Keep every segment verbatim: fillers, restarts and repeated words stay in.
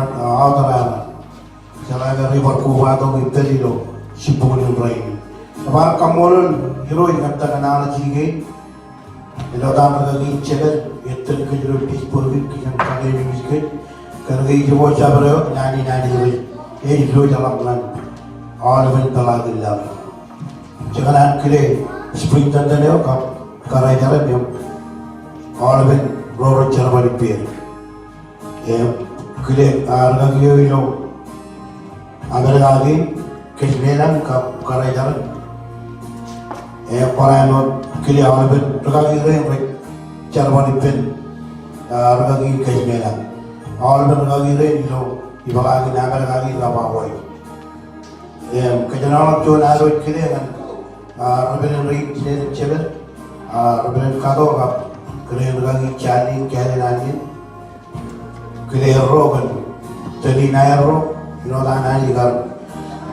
Aotaraan. Jeḷā ke rej bar kobatok ippād ilo jibboñōn in rainin. Bar kaṃṃoolol Irooj kōn technology kein. Ilo etan rūkaki in jepel, ettōr kōj ilo pitch bōk in, kōj im kake news kōj. Kōn ke ij jab eo, naan in Anij rej, ej diwōjḷọk ñan aolepen peḷaakin laḷ. Jekōṇaan kile superintendent eo kab kōrā jar im aolepen ro rej jerbal ippāer. Im kile, a, rūkaki eo ilo Amerika kein, Kōj Meḷan kab kōrā jar. Im barāinwōt kile aolepen rūkaki rein rej jerbal ippān, a, rūkaki in Kōj Meḷan. Aolepen rūkaki rein ilo ipeḷaakin Amerika kein kab Hawaii. Im kōjeañ ḷọk juon ad wōj kile ñan, a, ri-President rein, President Jepel, a, ri-President Kato kab kōrā in rūkaki Charlie, Kalen, Anien. Kile erro kōn tōl in aerro, āinwōt an Anij kar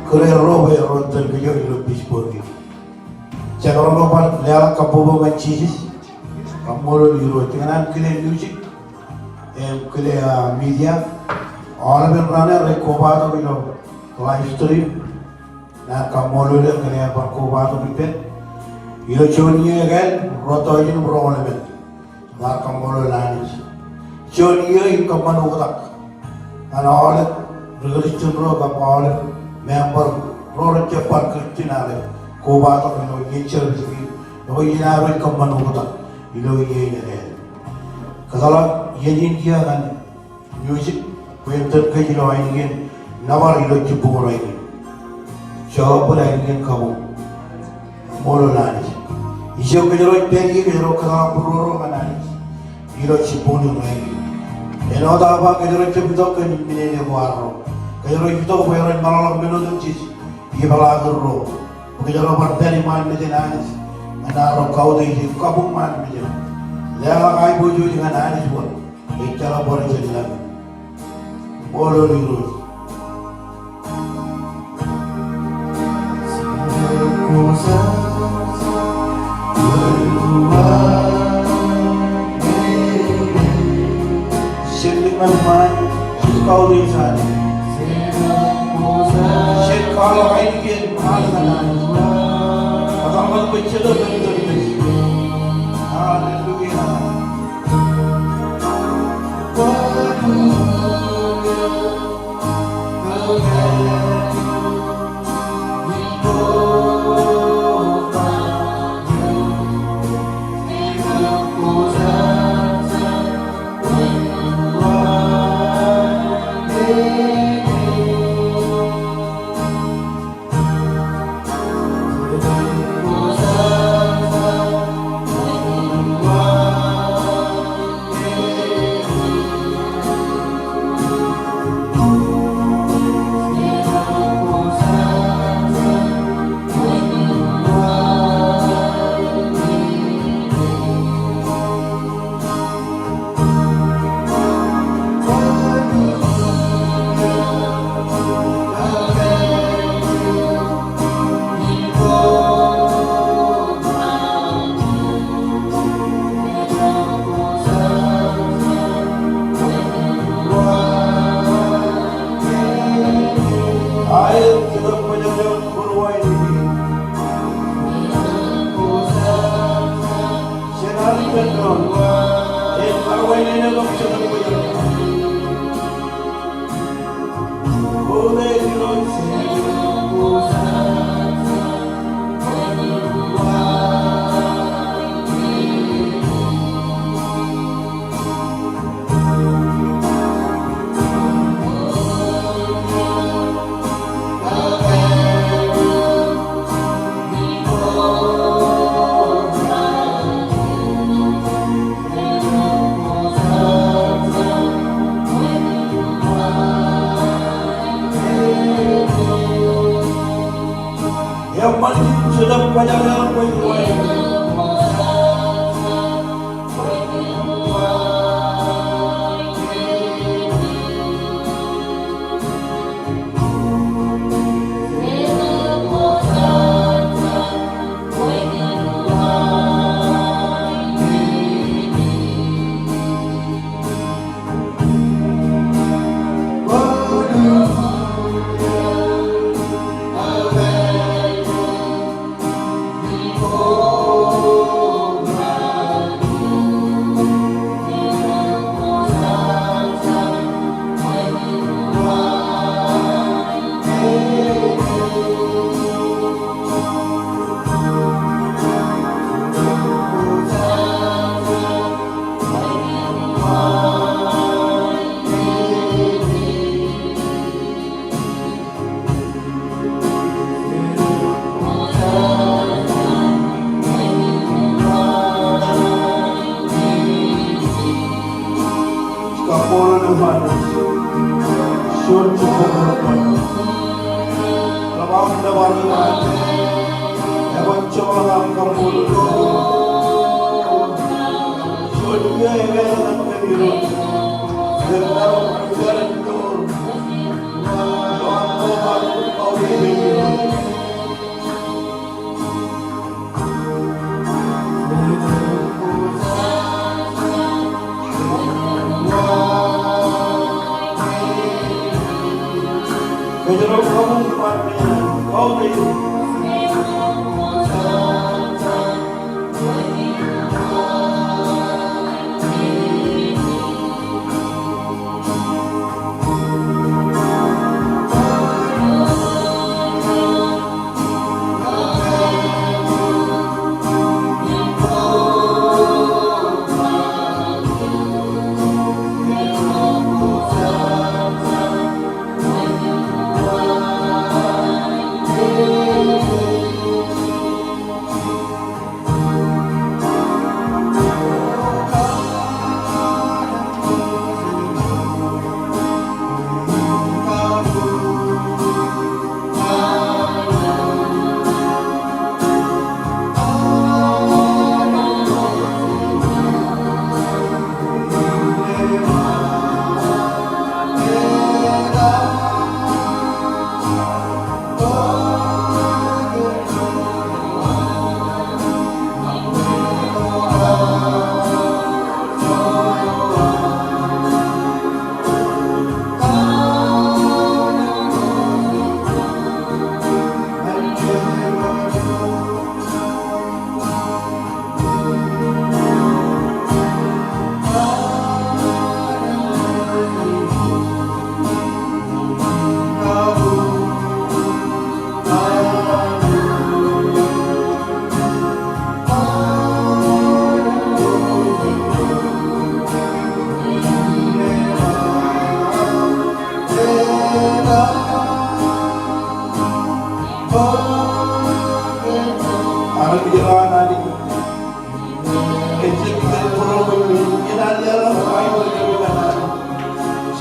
kūr erro bwe erro tōl kōj ilo pitch bōk in. Jekdọọn ro bar leḷọk kabbokbok ñan Jisōs. Kaṃṃoolol Irooj. Jekōṇaan kile music im kile, a, media. Aolepen raṇe rej kobatok ilo live stream. Naan kaṃṃoolol er kōn aer bar kobatok ippād. Ilo juon iiō ekāāl, ruo tọujin im ruo onemān. Bar kaṃṃoolol Anij. Juon iiō in kōṃṃan oktak ñan aolep ri-Kristian ro kab aolep member ro rej jab bar Kristian ak rej kobatok ilo iien service kein. Ekwe iien ad wōj kōṃṃan oktak ilo iiō in ekāāl. Kōtḷọk iien in kiiō ñan music, bwe en tōl kōj ilo ainikien nōbar ilo jibboñ rainin. Jekdọọn ainikien kabuñ. Kaṃṃoolol Anij. Ijo kōjro ej pād ie, kōjro kōtḷọk būruōro ñan Anij ilo jibboñ in rainin. Āinwōt aō ba kōjro jab itok kōn men in eo arro. Kōjro ej itok bwe ren meḷọkḷọk men otemjej ipeḷaakin ro. Bwe kōjro bar pād iṃaan mejān Anij ñan arro kautiej im kabuñ iṃaan mejān. Leḷọk aiboojoj ñan Anij bwe ejjeḷọk bar ijellọkin. Kaṃṃoolol Irooj. Jen likūt iṃaan, jen kautiej Anij. Jen kwaḷọk ainikien ñan Anij. Kōtḷọk bwe jen itok kōn tōl in. Hallelujah. Juon jibboñ eo. Ḷap aṃ nōbar Irooj. Eban joḷọk aṃ kaṃṃoolol. Juon kiiō ekāāl ñan kōm Irooj. Kōm bar bar ilo aṃ nōbar.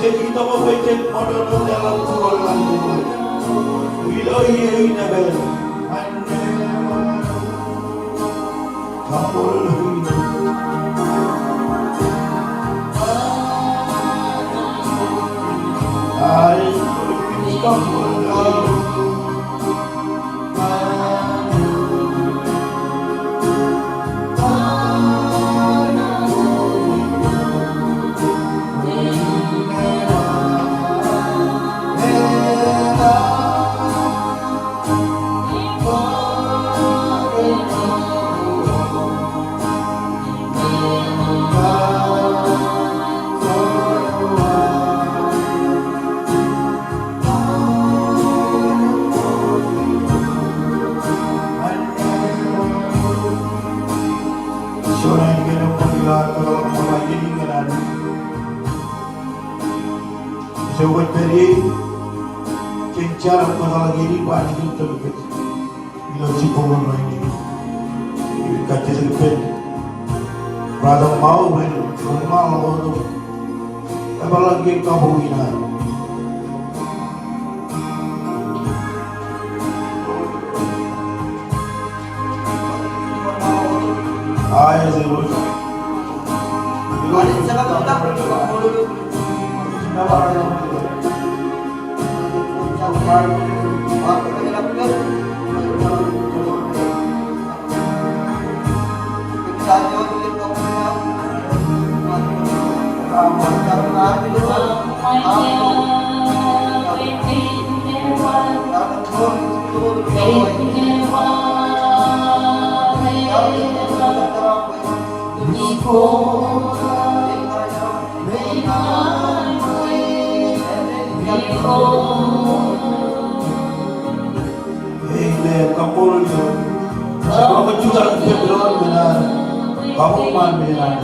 Ejjab itok bwe jen moṇoṇo leḷọk bōk ilo iiō in epād. Ijo kwōj pād ie, jen jar im kōtḷọk iien in bwe en jino tōl kōj ilo jibboñ in rainin. Im kajjitōk ippān Brother Mao bwe en wōnṃaanḷọk wōt im epeḷḷọk iien kabuñ in an. Amen. Kaṃṃoolol Irooj. Jen jutak ippān doon men an kabuñ ṃaan men an.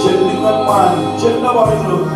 Jen liññan ṃaan, jen nōbar Irooj.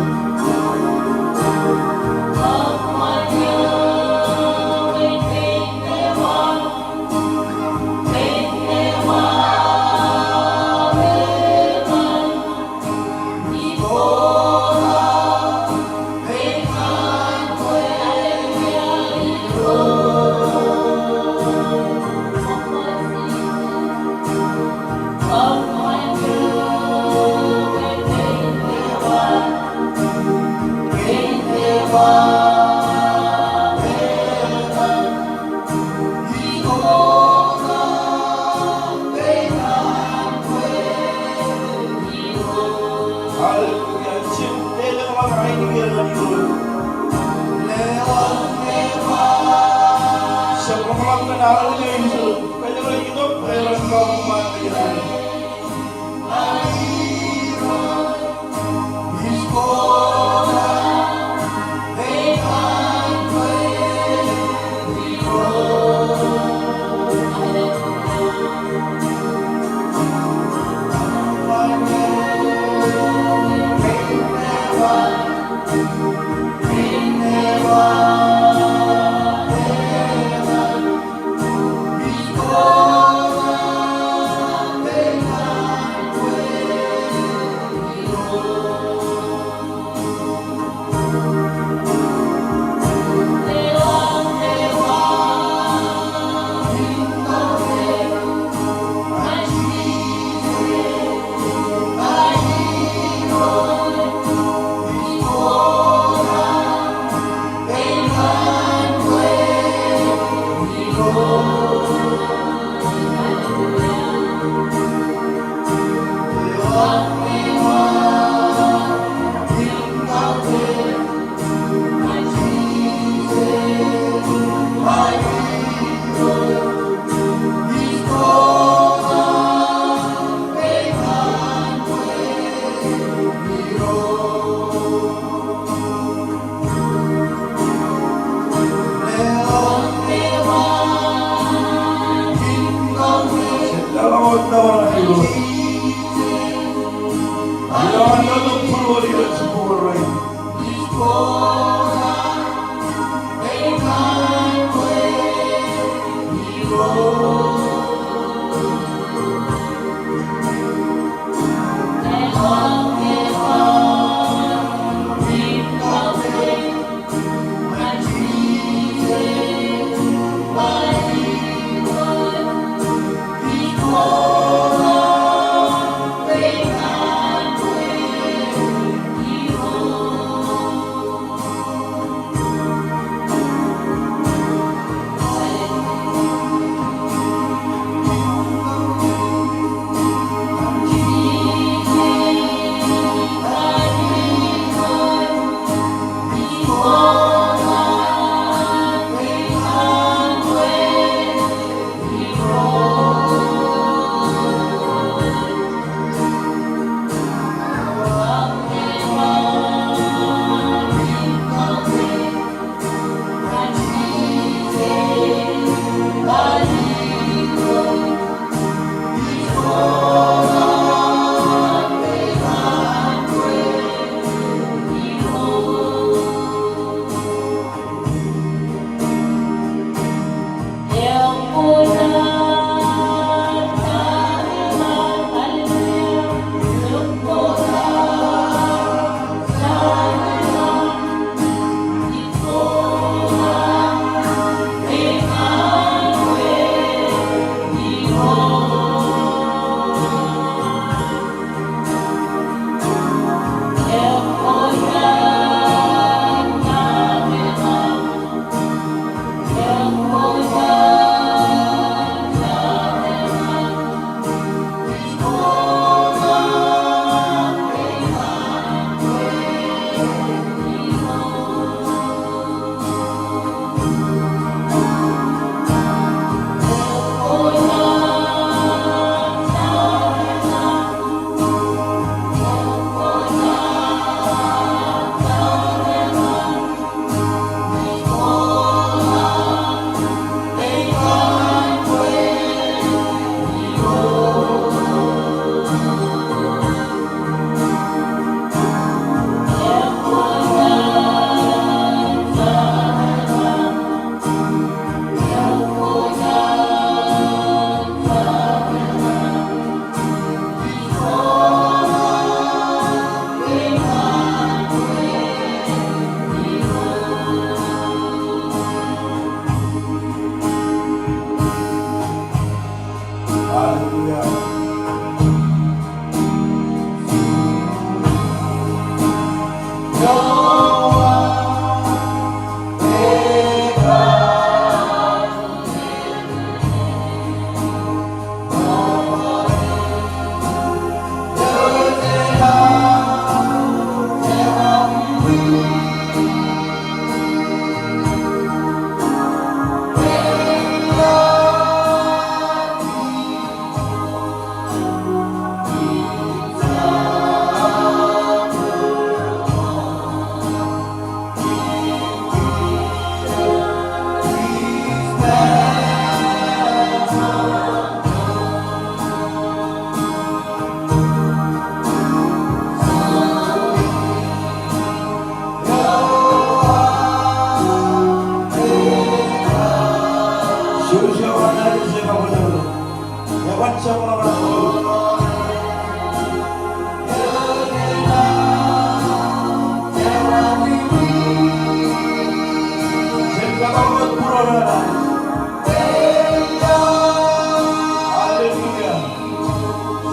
Hallelujah.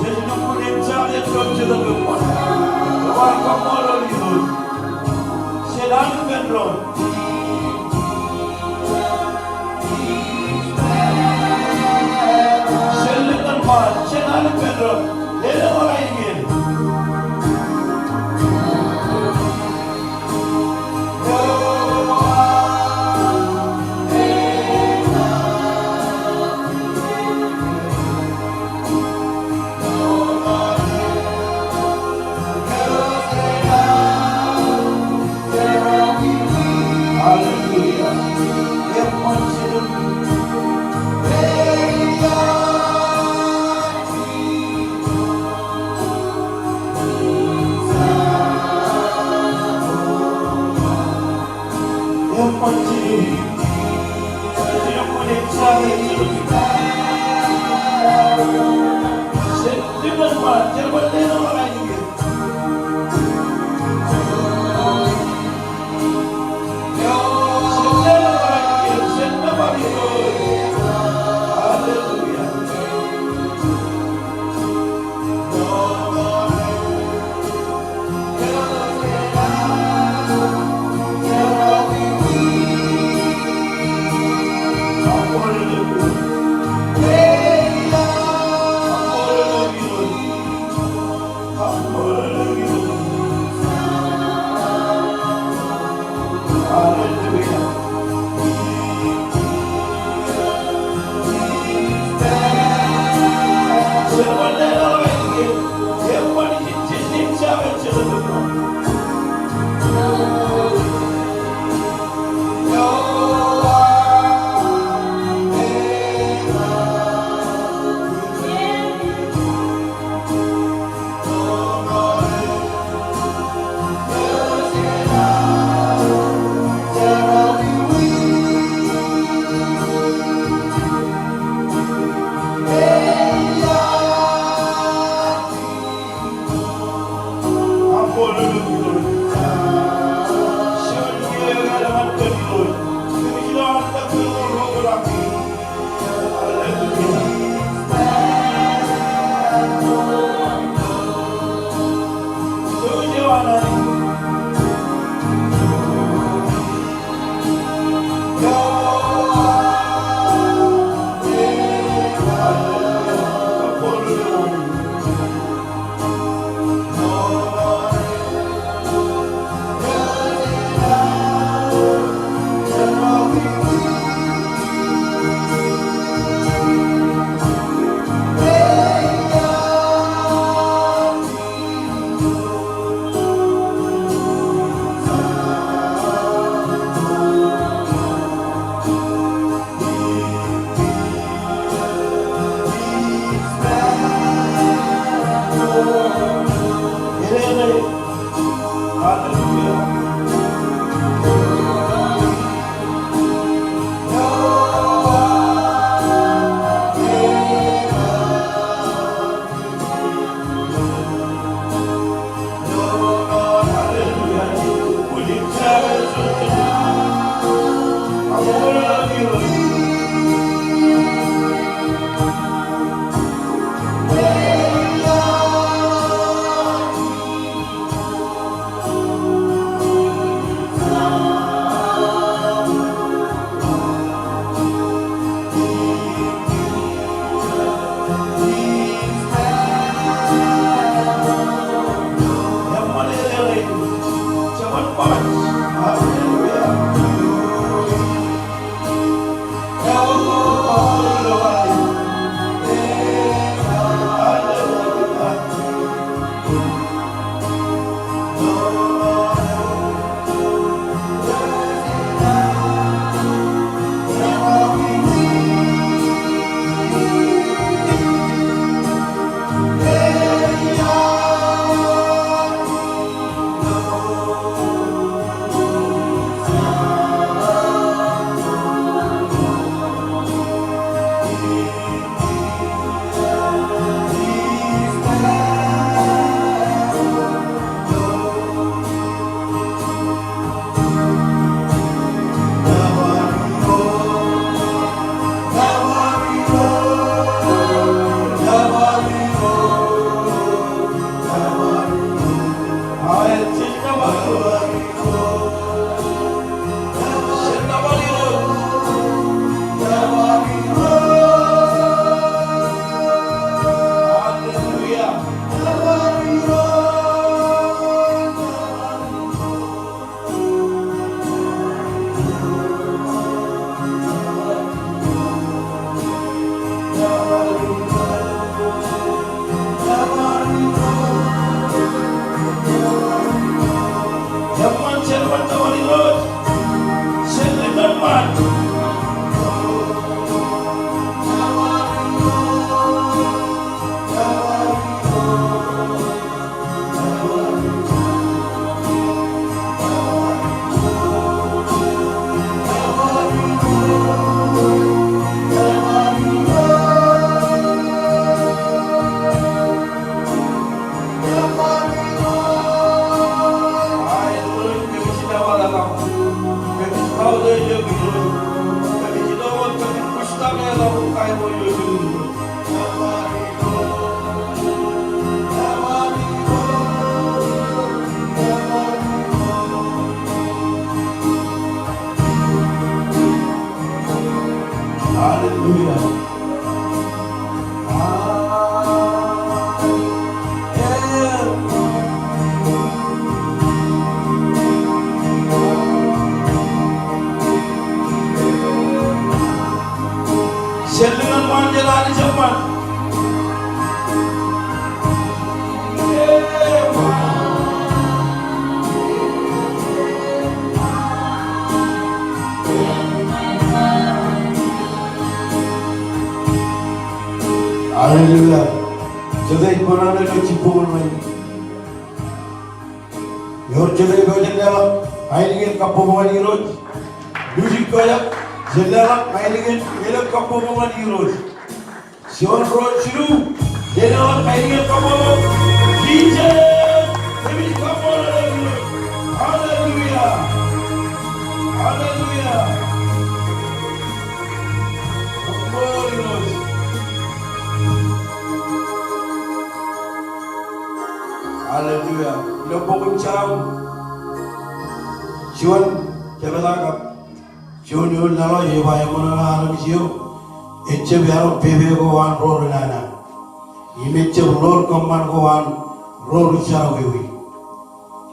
Jej nōbar kōṃṃan, Irooj. Jen anbwe doon. Jen lōñ ñan Anij eṃṃan. Hallelujah. Jete ej ṃōṇōṇō ilo jibboñōn in. Ewōr jete eo jen leḷọk ainikiōn kabbokbok ñan Irooj? Music pojak, jen leḷọk ainikiōn elōñ kabbokbok ñan Irooj. Juon, ruo, jilu, jen leḷọk ainikiōn kabbokbok. Jisōs, kōmij kaṃṃoolol eok Irooj. Hallelujah. Hallelujah. Kaṃṃoolol Irooj. Hallelujah. Ilo bok in Sam, juon jebta kab juon eoon laḷ ej ba eṃṃan an armej eo ejjab erom pepe ko an ro renana, im ejjab ḷoor kōṃṃan ko an ro ri jerọwiwi,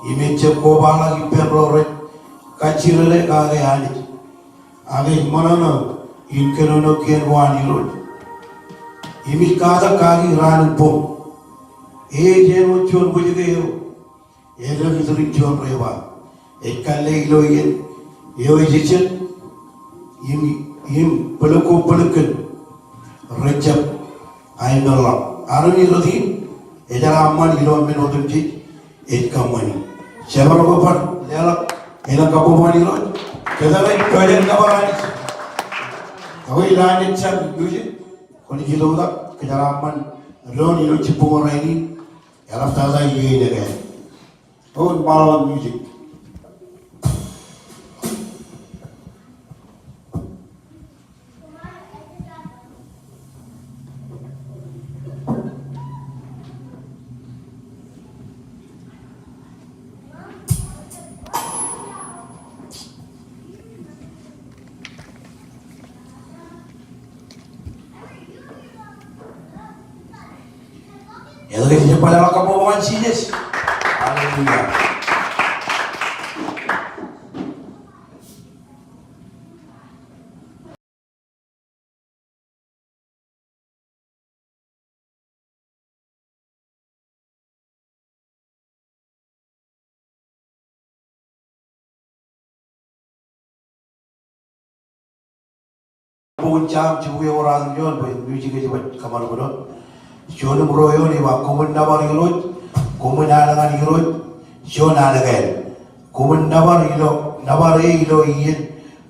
im ejjab kobaḷọk ippān ro rej kajjirere kake Anij. Ak ej ṃōṇōṇō in kōnono kien ko an Irooj. Im ij katak kaki raan in boñ. Ej āinwōt juon bwijke eo eḷap itōn juon reba. Ej kalle ilo iien eo ej ejjet im, im bōlōk ko bōlōkin rejjab aemedḷọk. Armej rot in ejeḷā ṃan ilo men otemjej ej kōṃṃani. Jemaroñ ke bar leḷọk elōñ kabbokbok ñan Irooj? Kōtḷọk ej pād ilo nōbar Anij. Ekwe ilo an ejjab music, kwōnaaj itok tok, kōjeḷā ṃan doon ilo jibboñōn rainin, eḷaptata iiō in ekāāl. Ewōr bar ḷọk music. Etke jej bar leḷọk kabbokbok ñan Jisōs? Hallelujah. Bok in Sam jibukwi eoon ratimjuon bwe music ej jab kōṃṃan bōd. Juon im ruo eoon ej ba, koṃwin nōbar Irooj, koṃwin al ñan Irooj juon al ekāāl. Koṃwin nōbar ilo, nōbar e ilo iien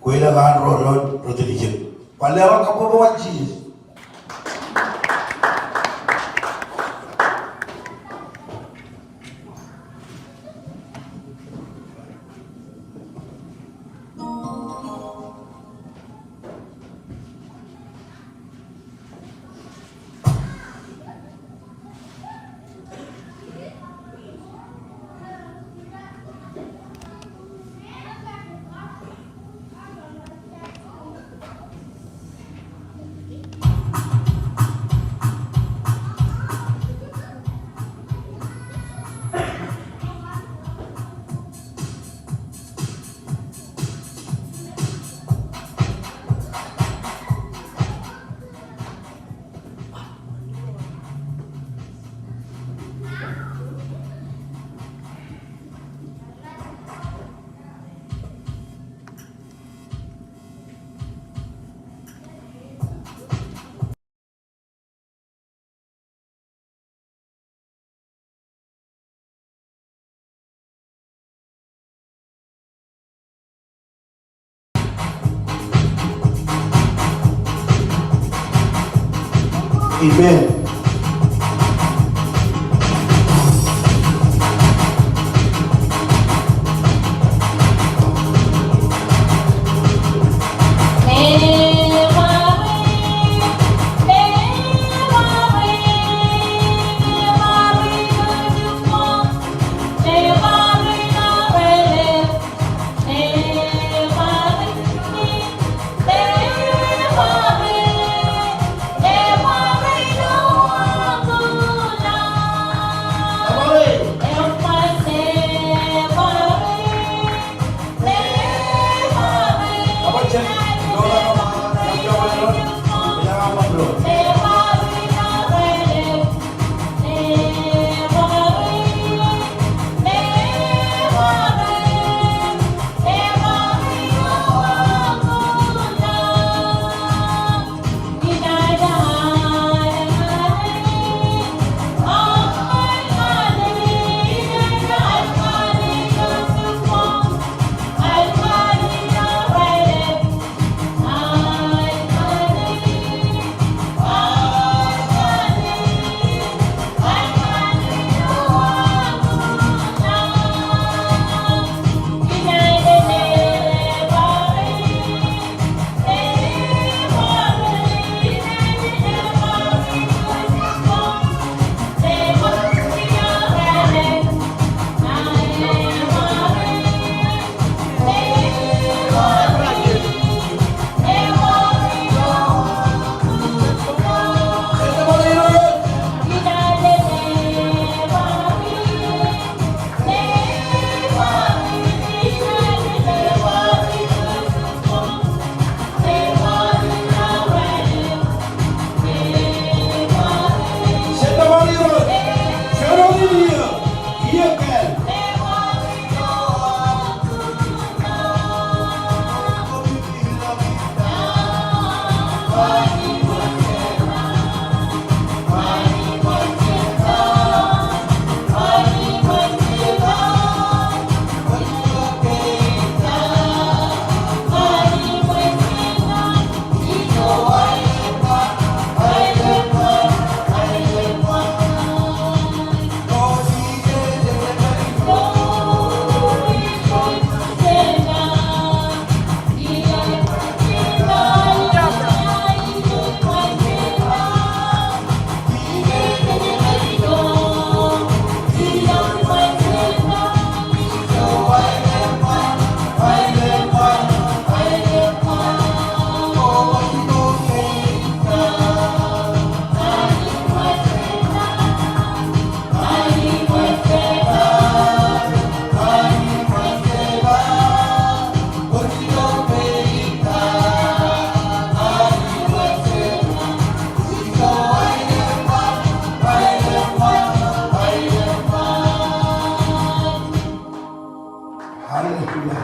kweilọk an ro doon ri tiljek. Bar leḷọk kabbokbok ñan Jisōs. Amen. Hallelujah.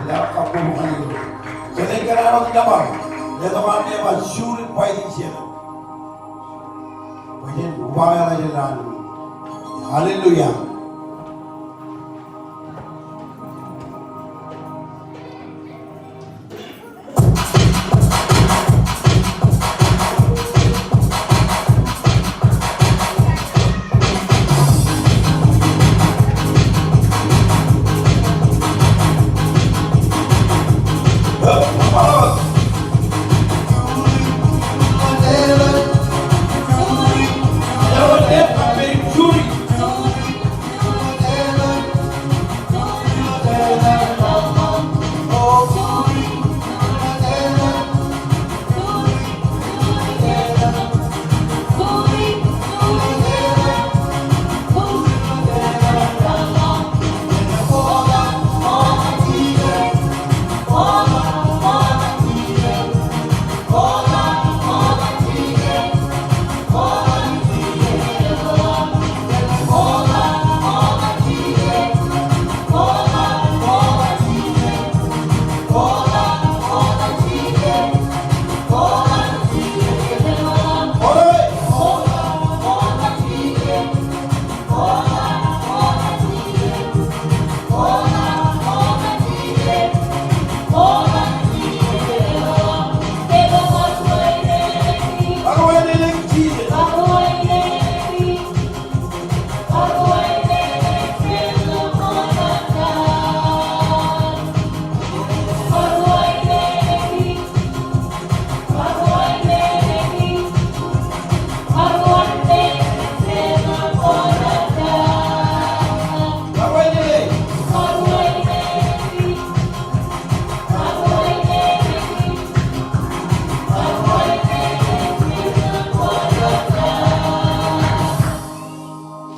Leḷọk kabbokbok ñan Irooj. Kōn ke kōn an wōt nōbar, letok aṃ nōbar, juri, bwe jen, bwe jen uwaak eḷap jān ḷọk. Hallelujah.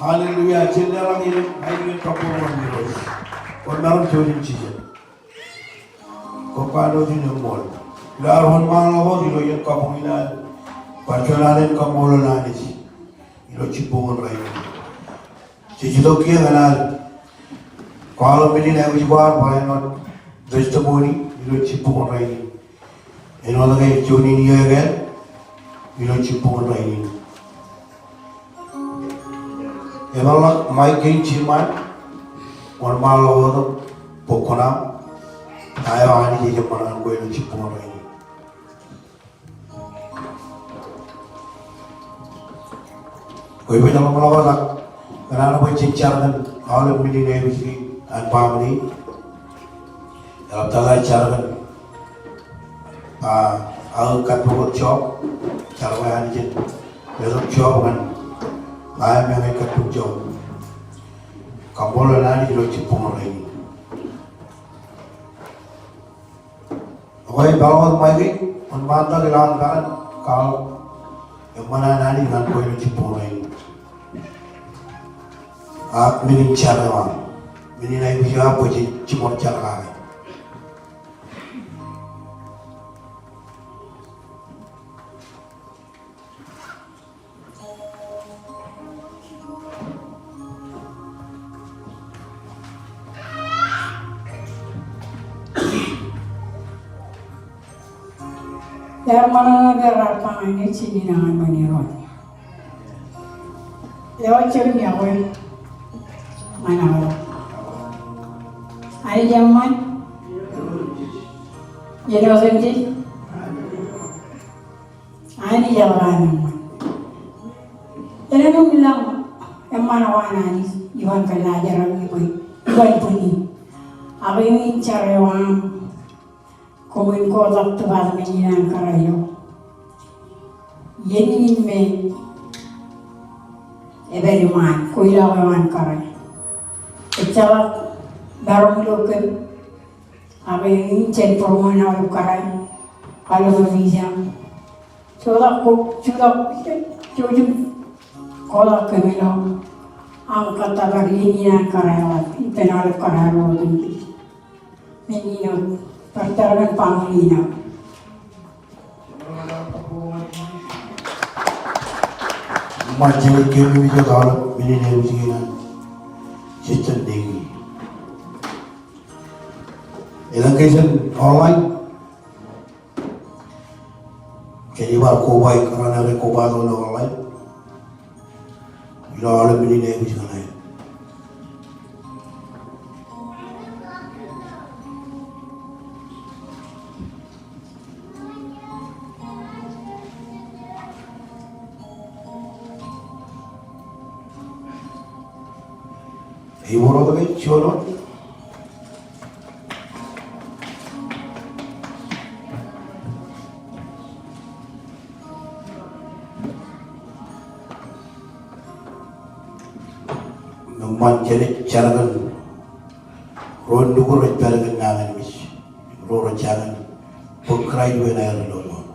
Hallelujah. Jen leḷọk ainikiōṃ kabbokbok ñan Irooj. Kwōn maroñ jọteen jijet. Kwōn kwaḷọk ijin eṃṃool. Ilo ad wōnṃaanḷọk wōt ilo iien kabuñ in, bar juon alen kaṃṃoolol Anij ilo jibboñ in rainin. Jej itok kiiō ñan ad kwaḷọk men in aikuj ko ad bar āinwōt testimony ilo jibboñ in rainin. Āinwōt ke juon in iiō ekāāl ilo jibboñ in rainin. Epaḷḷọk Mike kein jiṃṃaad, wōnṃaanḷọk wōt bwe kwōn aṃ ta eo Anij ej eṃṃan ñan kwe ilo jibboñ in rainin. Kwe bwe jen ḷōmṇak wōt ak kōṇaan bwe jen jar kōn aolep men in aikuj ke an baaṃle in. Eḷaptata jar kōn, a, aō kappok wōt job, jar bwe Anij en letok job ñan ḷae im eñin kappok job. Kaṃṃoolol Anij ilo jibboñ in rainin. Ekwe, epaḷḷọk wōt Mike, wōnṃaantak ilo an kōṇaan kwaḷọk eṃṃan an Anij ñan kwe ilo jibboñ in rainin. Ak men in jar eo aṃ, men in aikuj eo aṃ bwe jen jiṃor jar kake. Emaroñ in bar ba ñan Anij, ij ilo ñan ṃōn Irooj. Ewōr juon iọkwe ñan aolep. Anij eṃṃan. Ej otemjej. Anij eḷap an eṃṃan. Elōñ im ilañ eṃṃan ko an Anij iban kōllaajeraṃ bwe iban bwini. Ak eñin jar eo aṃ. Koṃwin kotak tūbadmej in an kōrā eo. Iien in me epād iṃaan, koilọk eo an kōrā. Ejjeḷọk maroñ ilo kōm, ak eñin jān būroṃōn aolep kōrā, aolep eo ej ijaṃ. Jutak ko, jutak, jouj im kotak kōm ilo aṃ kōttōpar iien in an kōrā eo, ippān aolep kōrā ro otemjej. Men in wōt, bar jar kōn baaṃle in wōt. Ṃae jenaaj keememej wōt aolep men in aikuj kein an Jejjen Nekri. Elōñ ke jen online, kōn ibar koba, kōrā ṇe rej koba tok ilo online. Ilo aolep men in aikuj kein an. Ej bōro tok ke juon wōt. Eṃṃan, jenaaj jar kōn ro nukū rej pād kōn nañinmej, ro rej jañin bōk Kraist bwe en aer ilo ṃool.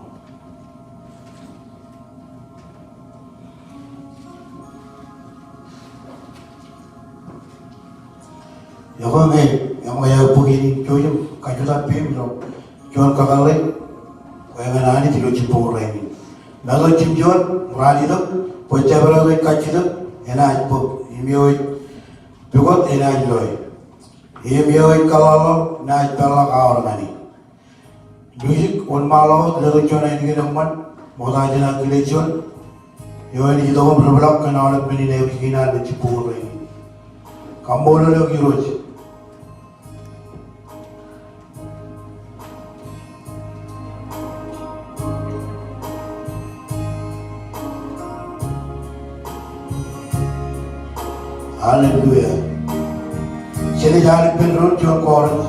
Ekwe ñe eṃōj aō bōk iien in, jouj im kajjitōk peiṃ ilo juon kakōḷḷe, bwe ñan Anij ilo jibboñ rainin. Meḷeḷe jimjuon ralitōk bwe jabdewōt ej kajjitōk enaaj bōk, im eo ej pukot enaaj loe, im eo ej kōḷḷaḷḷaḷ enaaj peḷḷọk aor ñan e. Music, wōnṃaanḷọk wōt, letok juon ainikien eṃṃan, ṃokta jān aō kile juon eo enaaj itok im ḷapḷọk kōn aolep men in aikuj kein an ilo jibboñ rainin. Kaṃṃoolol eok Irooj. Hallelujah. Jenaaj al ippān doon juon chorus,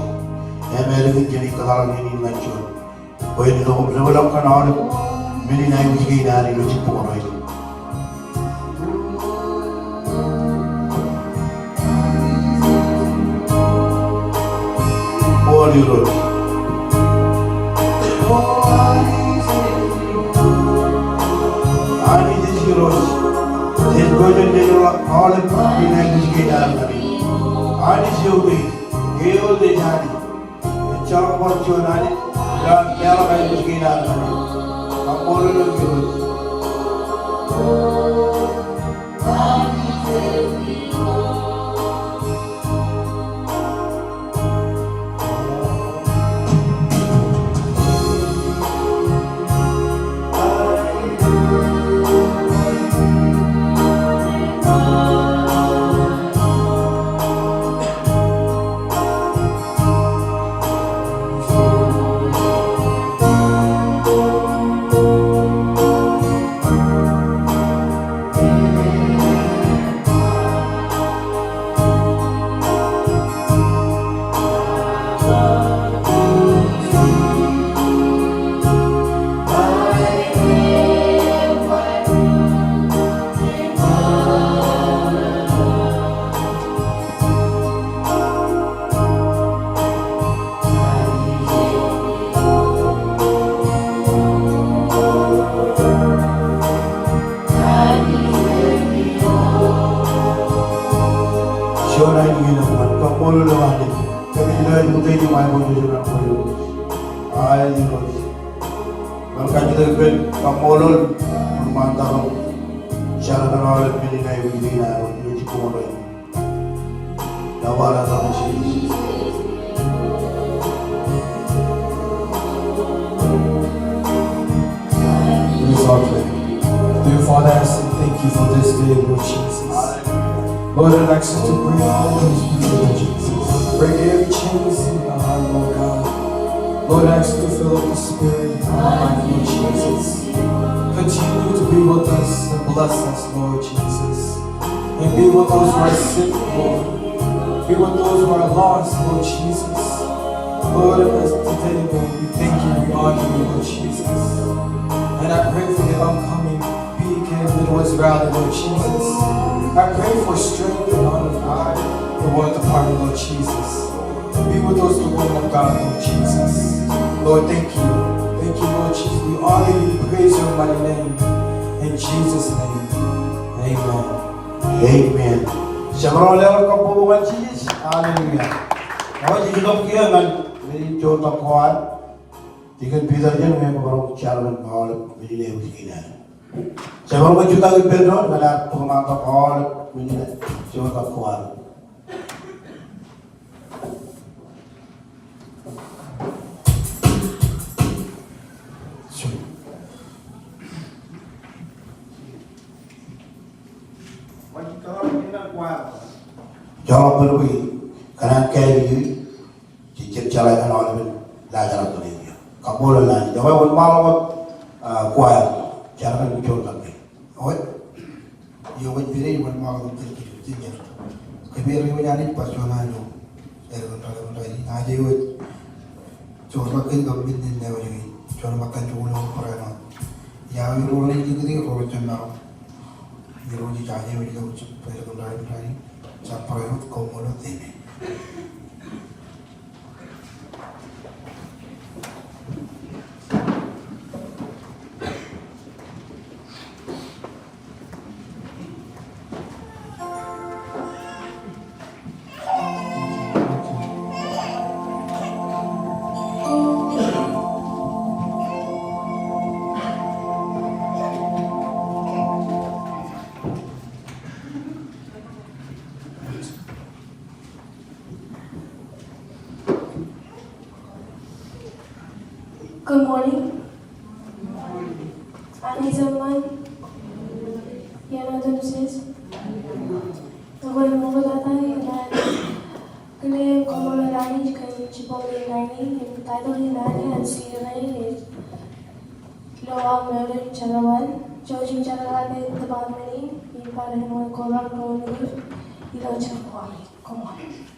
im ālikin jenaaj kōtḷọk iien in ñan juon, bwe en itok im ḷapḷọk kōn aolep men in aikuj kein an ilo jibboñ rainin. Ṃool Irooj. Anij ej Irooj. Jej pojak in leḷọk aolep men in aikuj kein an ñan e. Anij eo eutiej, eo eutiej Anij. Ejjeḷọk bar juon Anij ilo am leḷọk aikuj kein an ñan e. Kaṃṃoolol eok Irooj. Juon ainikien eṃṃan, kaṃṃoolol eok Anij. Kōmij lo ṃōttan in ṃae bwe jen ṃōttan in. Hallelujah. Bar kajjitōk ippān kaṃṃoolol, ṃantak im jar kōn aolep men in aikuj kein an ilo jibboñ rainin. Nōbar eok Jisōs. For this day, Lord Jesus. Lord, I ask you to break all these people, Lord Jesus. Break every chains in the heart, Lord God. Lord, I ask you to fill up the Spirit in our life, Lord Jesus. Continue to be with us and bless us, Lord Jesus. And be with those who are sick, Lord. Be with those who are lost, Lord Jesus. Lord, as today, Lord, we thank you, we honor you, Lord Jesus. And I pray for the upcoming P K Midwest rally, Lord Jesus. I pray for strength and honor, God, the war department, Lord Jesus. Be with those, the women of God, Lord Jesus. Lord, thank you. Thank you, Lord Jesus. We honor you, praise your mighty name. In Jesus' name, amen. Amen. Jabdewōt leḷọk kabbokbok ñan Jisōs. Hallelujah. Ij itok kiiō ñan men in juon tok ko ad. Deacon Peter Jun, ñe kwō bar jar ñan aolep men in ewōr kein ad. Jabdewōt ñe jutak ippān doon, ñan ad bōk tok aolep men in juon tok ko ad. Joḷọk bwe kōṇaan kāālōt, jej jab jeḷā ñan aolepen laajrak eo. Kaṃṃoolol Anij. Ekwe, wōnṃaanḷọk wōt, ah, choir, jar ñan juon tok ke. Ewōr. Eo ej pād ie wōnṃaanḷọk wōt kōj kōj kōj. Kōmij ri wōj Anij bwe juon aō. Āliktata eo ej. Aje wōj. Joortak kōn kaṃṃoolol men in ewōr. Juon ṃōttan joñoul eoon barāinwōt. Iar ro rej likūti ro rej jab maroñ. Irooj ej aje wōj ilo jet barāinwōt. Jab barāinwōt, kaṃṃoolol, amen. Good morning. Anij eṃṃan. Iien otemjej. Ekwe ṃoktata in ad kile kaṃṃoolol Anij kōn jibboñ in rainin, im title in rainin, an sijerain ej Lo Aṃ Meḷeḷ Jerbal. Jouj im jerbal ḷọk department in, im bar eṃṃan kotak ro ilo jet ko ad. Koṃṃool.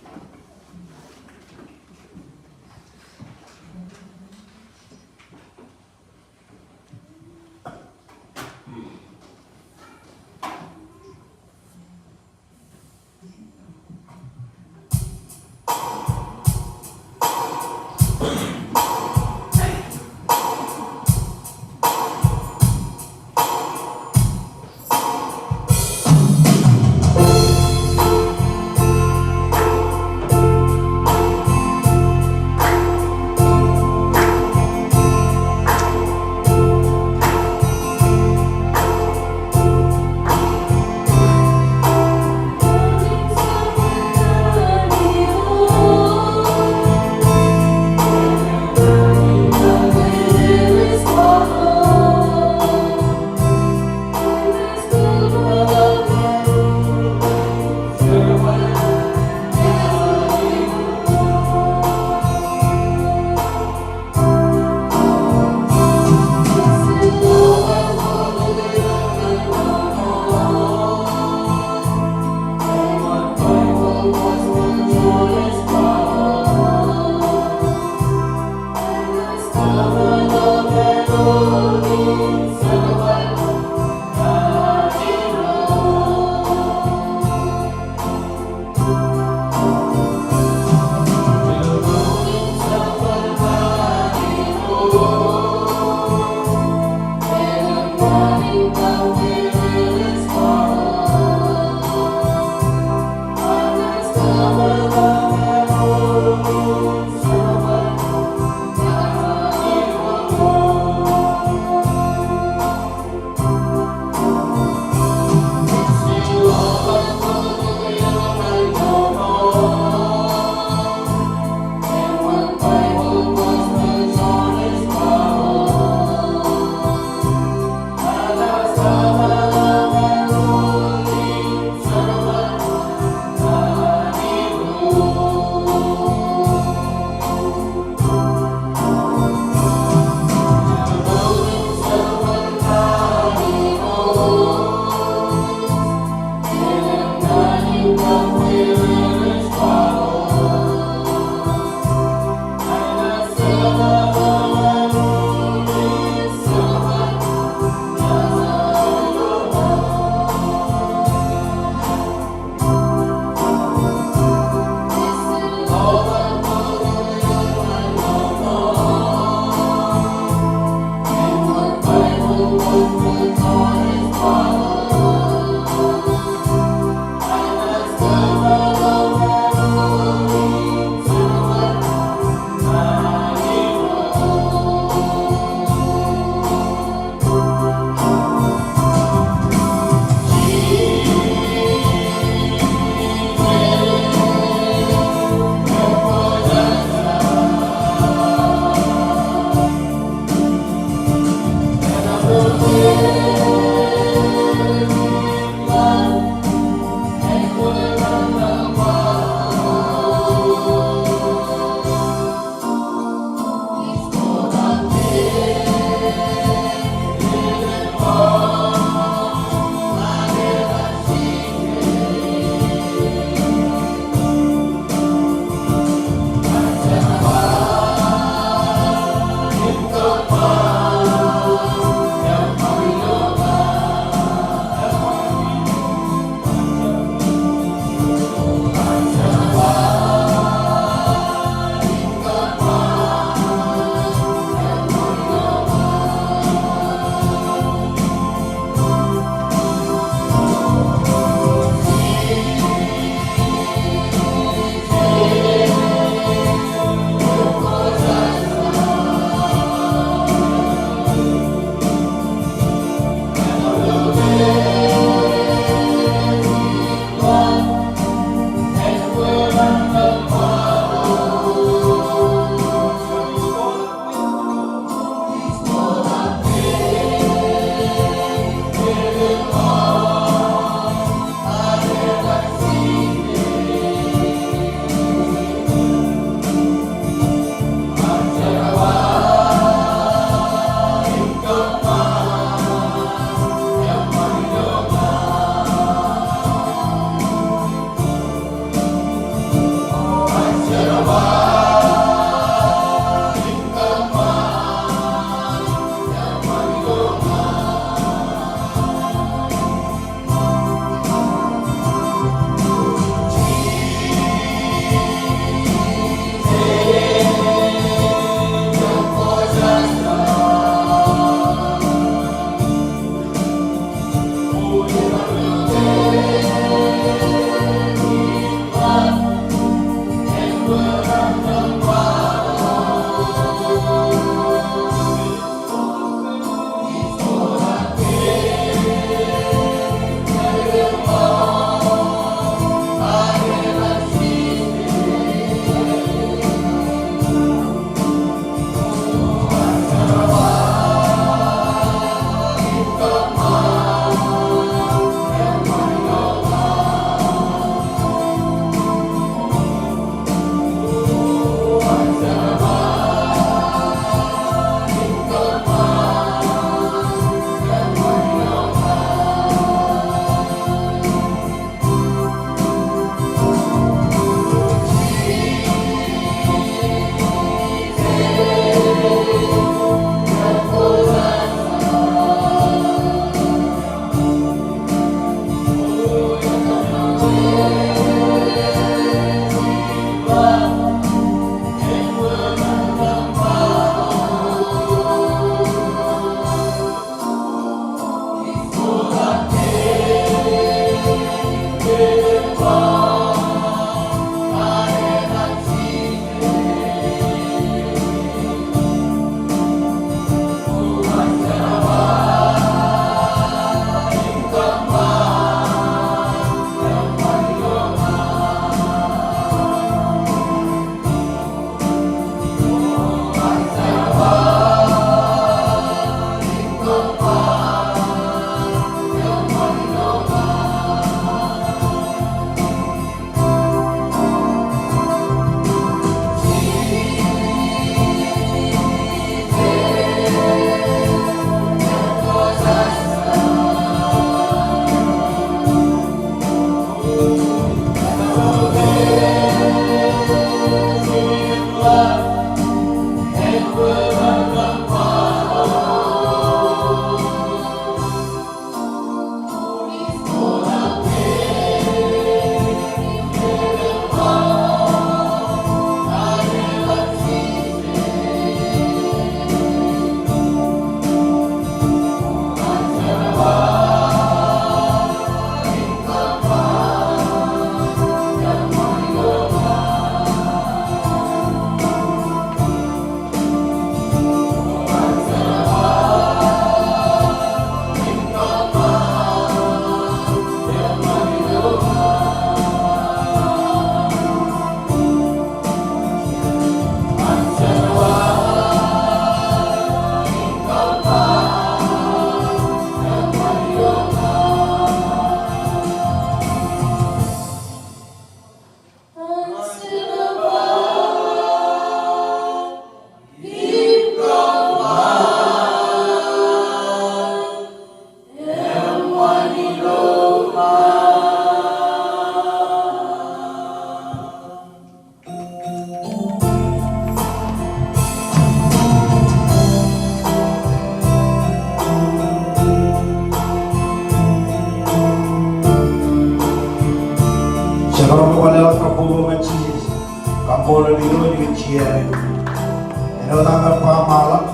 Āinwōt aō kar ba ṃaḷọk,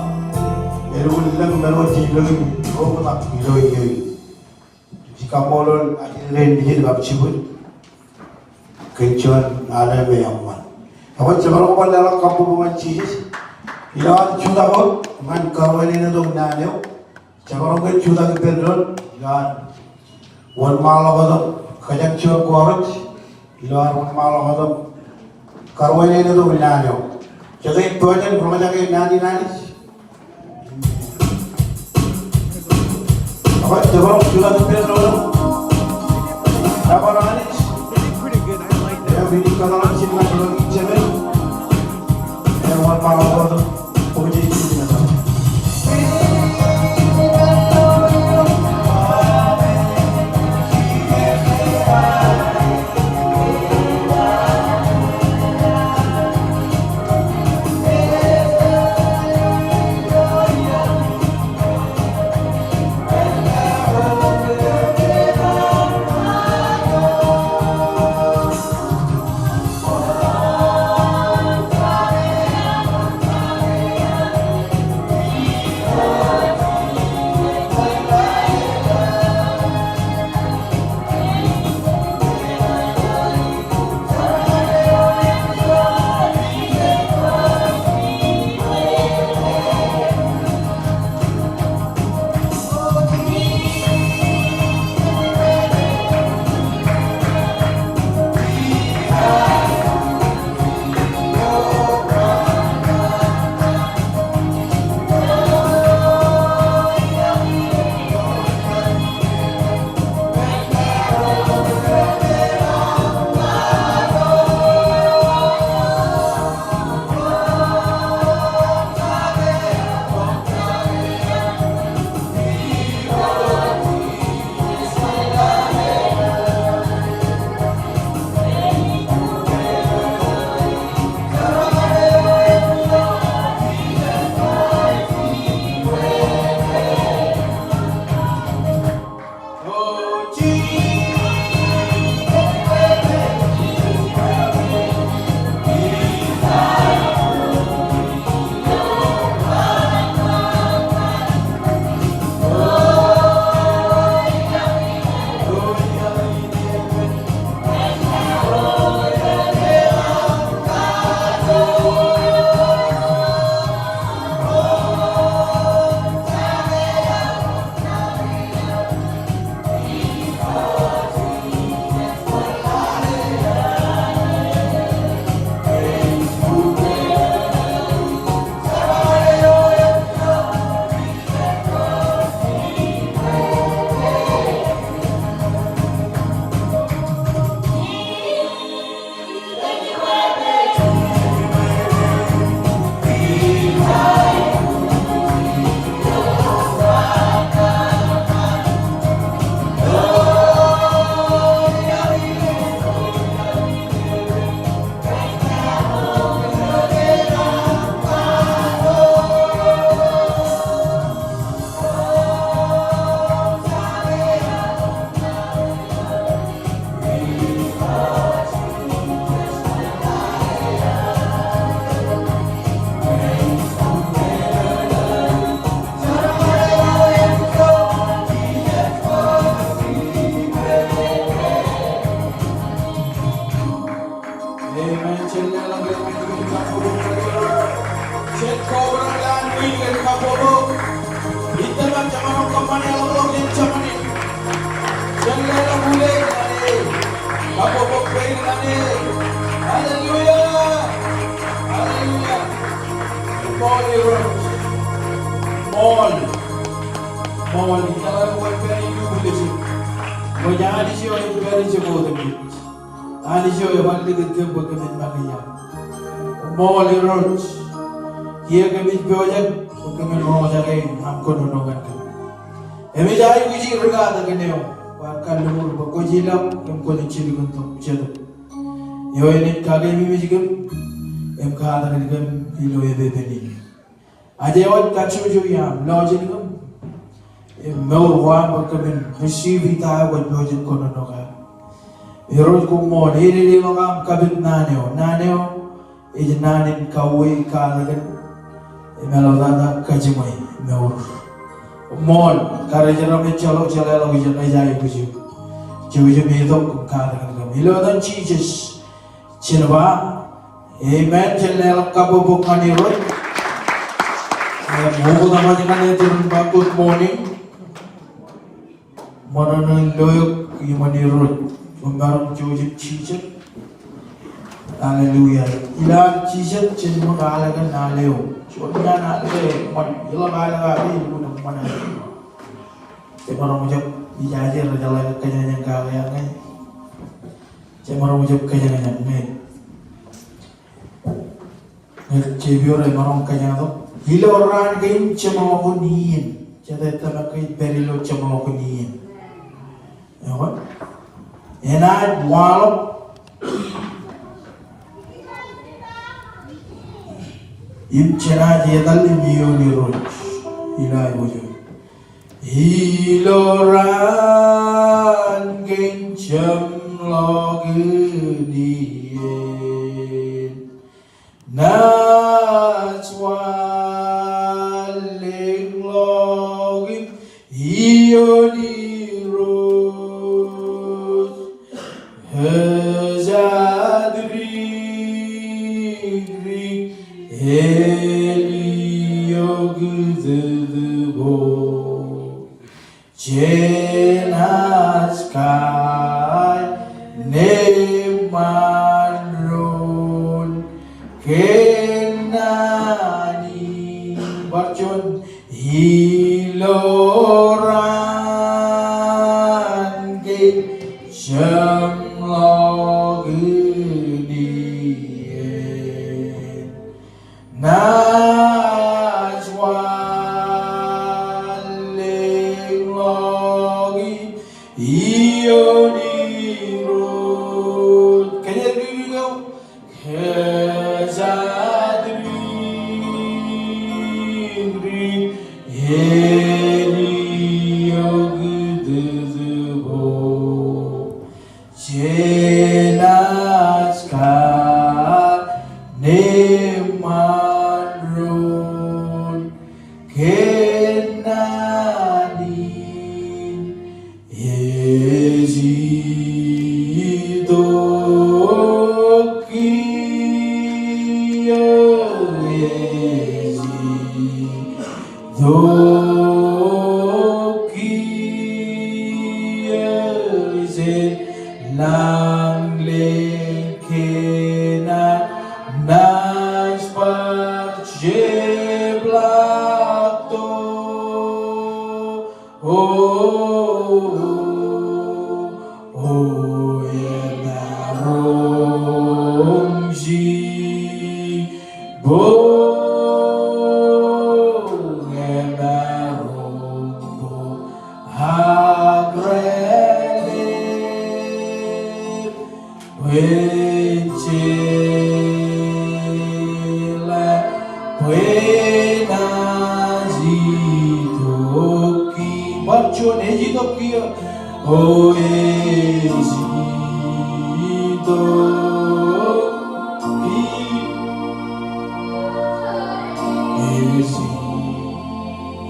elukkuun lōñ men eo jej lo in, ro ṃokta ilo iiō in. Jej kaṃṃoolol ajri rein nejid kab jibwid kōn juon alen me eṃṃan. Ekwe, jemaroñ bar leḷọk kabbokbok ñan Jisōs ilo ad jutak wōt ñan karuwainene tok naan eo. Jemaroñ ke jutak ippān doon ilo ad wōnṃaanḷọk wōt im kōjak juon chorus ilo ad wōnṃaanḷọk wōt im karuwainene tok naan eo. Jete ej pojak in roñjake naan in Anij? Ekwe, jemaroñ jutak ippān doon im nōbar Anij. Im ij kōtḷọk ijin ñan ilo Jemān. Im wōnṃaanḷọk wōt im Amen. Jen leḷọk, jen kobrak lowaan wiin kōn kabbokbok. Ij tōmak jemaroñ kōṃṃane ḷọk ḷọk jān jemaroñ. Jen leḷọk ule ñan e. Kabbokbok kōn ñan e. Hallelujah. Hallelujah. Ṃool Irooj. Ṃool. Ṃool. Ij tōmak wōnṃaanḷọk ilo ṃwilaje. Kwōj Anij eo ej pād ijoko otemjej. Anij eo ebar likūt kōm bwe kōmin make iaam. Ṃool Irooj. Kiiō kōmij pojak bwe kōmin roñjake aṃ kōnono ñan kōm. Im ej aikuji rūkaki eo kwaar kalliṃur bwe kwōj ilọk im kwōnaaj jilkintok Jetōb. Eo enaaj kakeememej kōm im katakin kōm ilo epepen in. Ajewōj kajjojo iaam, lọjilñōm im mour ko aṃ bwe kōmin receive ta eo kwōj pojak kōnono kake. Irooj koṃṃool, ededeḷọk aṃ kapit naan eo. Naan eo ej naan in kauwe katakin. Im āliktata kajiṃwe mour. Ṃool, karijeram ejjeḷọk jeḷāḷọkjeṇ ej aikuj eok. Jouj im itok im katakin kōm. Ilo etan Jisōs jen ba amen. Jen leḷọk kabbokbok ñan Irooj. Im oktak ñan etan ba good morning. Ṃōṇōṇō in lo eok iṃōn Irooj. Jen maroñ jouj im jijet. Hallelujah. Ilo ad jijet, jen ṃōk al kōn al eo. Juon iaan al ke ṃōṇōṇō, ilo al ke ṃōṇōṇō. Jemaroñ jab, ijaje rej jeḷā ke kōjañjañ kake ñe. Jemaroñ jab kōjañjañ ñe. Ñe jepior emaroñ kōjañjañ tok. Ilo raan kein jeṃḷọkin iien. Jete tōmak ke ej pād ilo jeṃḷọkin iien? Ekwe. Enaaj waḷọk. Im jenaaj etal im iioon Irooj. Ilo aikuj eok. Ilo raan kein jeṃḷọkin iien. Naaj wanlōñḷọk im iioon Irooj. Ejatdikdik eliokjitōk. Jenaaj kain eṃṃan doon kōnnaan in. Bar juon. Ilo raan kein jeṃḷọkin iien. Naaj wanlōñḷọk im iioon Irooj. Kōjatdikdik eo. Kōjatdikdik eliokjitōk. Jenaaj kain eṃṃan doon kōnnaan in. Ej itok kiiō, ej itok kiiō, ej lañ lein kōnnaan naaj bar jepḷaaktok. O, o, o, emaroñ jibboñ, emaroñ bōk ak rālep. Bwe jeḷā bwe naaj itok kiiō. Bar juon, ej itok kiiō. O, ej itok kiiō.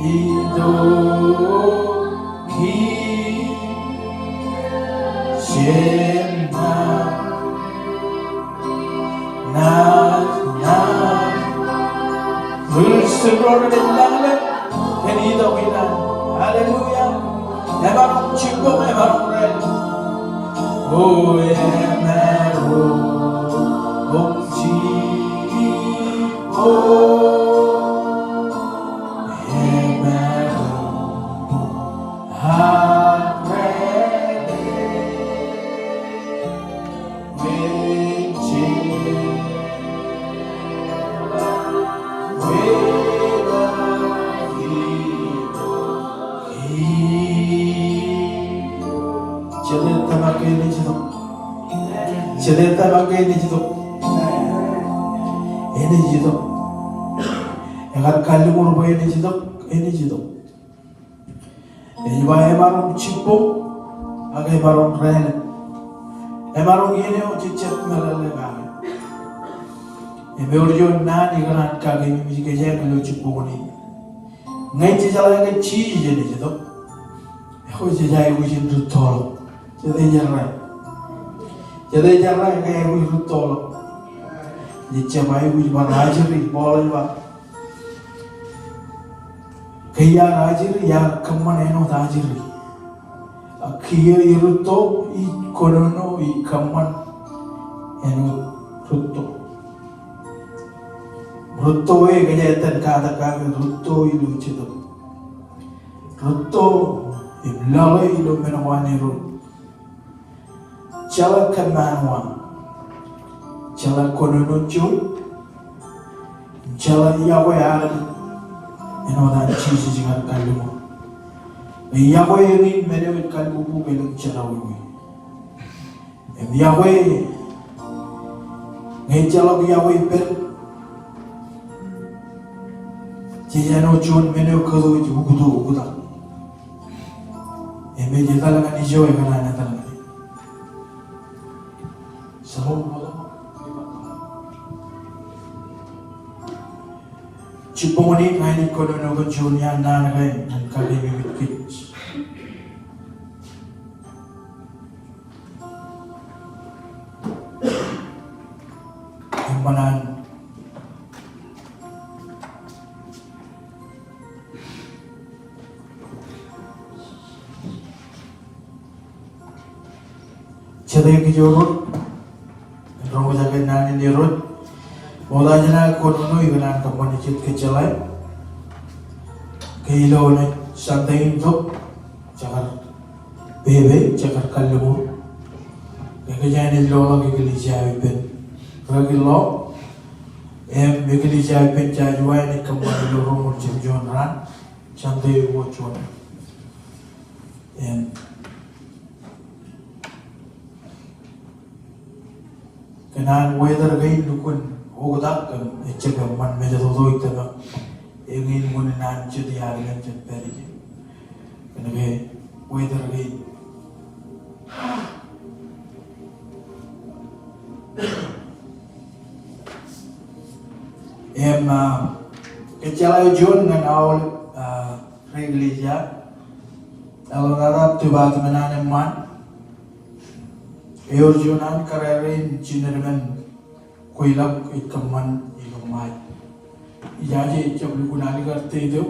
Ej itok kiiō. Jemām. Naaj, naaj. Ri-Israel ro rej lañlōñ kōn itok in an. Hallelujah. Emaroñ jibboñ, emaroñ rālep. O, emaroñ jibboñ. Emaroñ ak rālep. Jete tōmak ke enaaj itok? Jete tōmak ke enaaj itok? Enaaj itok. Ekar kalliṃur bwe enaaj itok, enaaj itok. Ej ba emaroñ jibboñ, ak emaroñ rālep. Emaroñ iien eo jej jab meḷeḷe kake. Im ewōr juon naan ikōṇaan kakememej kōj ilo jibboñōn in. Ñe jejeḷā ke Jisōs enaaj itok, ekwe jej aikuj in rūttoḷọk. Jete jerā? Jete jerā ke aikuj rūttoḷọk? Ejjab aikuj bar ajri. Paul ej ba, ke iar ajri, iar kōṃṃan āinwōt ajri. Ak kiiō irūtto, ij kōnono, ij kōṃṃan āinwōt rūtto. Rūtto e, kōj etan katak kake rūtto ilo jetōb. Rūtto im lale ilo men ko an Erod. Jeḷā kōṃṃan wa. Jeḷā kōnono juon. Jeḷā iọkwe armej āinwōt an Jisōs ekar kalliṃur. Iọkwe eñin men eo ej kalbubu elōñ jerọwiwi. Im iọkwe, ñe ejjeḷọk iọkwe ippān, jej āinwōt juon men eo kōto ej uktok uktak. Im ej etal ñan ijo ekōṇaan etal ñan e. Jibboñōn in ña inaaj kōnono kōn juon iaan naan kain ñan kakememej kōj. Eṃṃan. Jete kōj ewōr? Roñjake naan in Erod. Ṃokta jān aō kōnono ikōṇaan kōṃṃane jet kōjjeḷā ke ilo ṇe Sunday in tok, jekar pepe, jekar kalliṃur. Ke kōjeañ ej loḷọk eklejia eo ippān. Rūkaki ḷọk, im eklejia eo ippān jaje wa enaaj kōṃṃan ilo roñoul jimjuon raan, Sunday ko juon. Im kōn an weather kein lukkuun oktak im ejjab eṃṃan mejatoto ij tōmak eñin ṃōn naan jet iar men jet pād ije. Kōnke weather kein. Im, ah, kōjjeḷā juon ñan aolep, ah, ri eklejia. Eḷap tata department an eṃṃaan. Ewōr juon an kōrā rein jined men kweilọk ej kōṃṃan ilo March. Ijaje ejjab lukkuun alikkar date eo.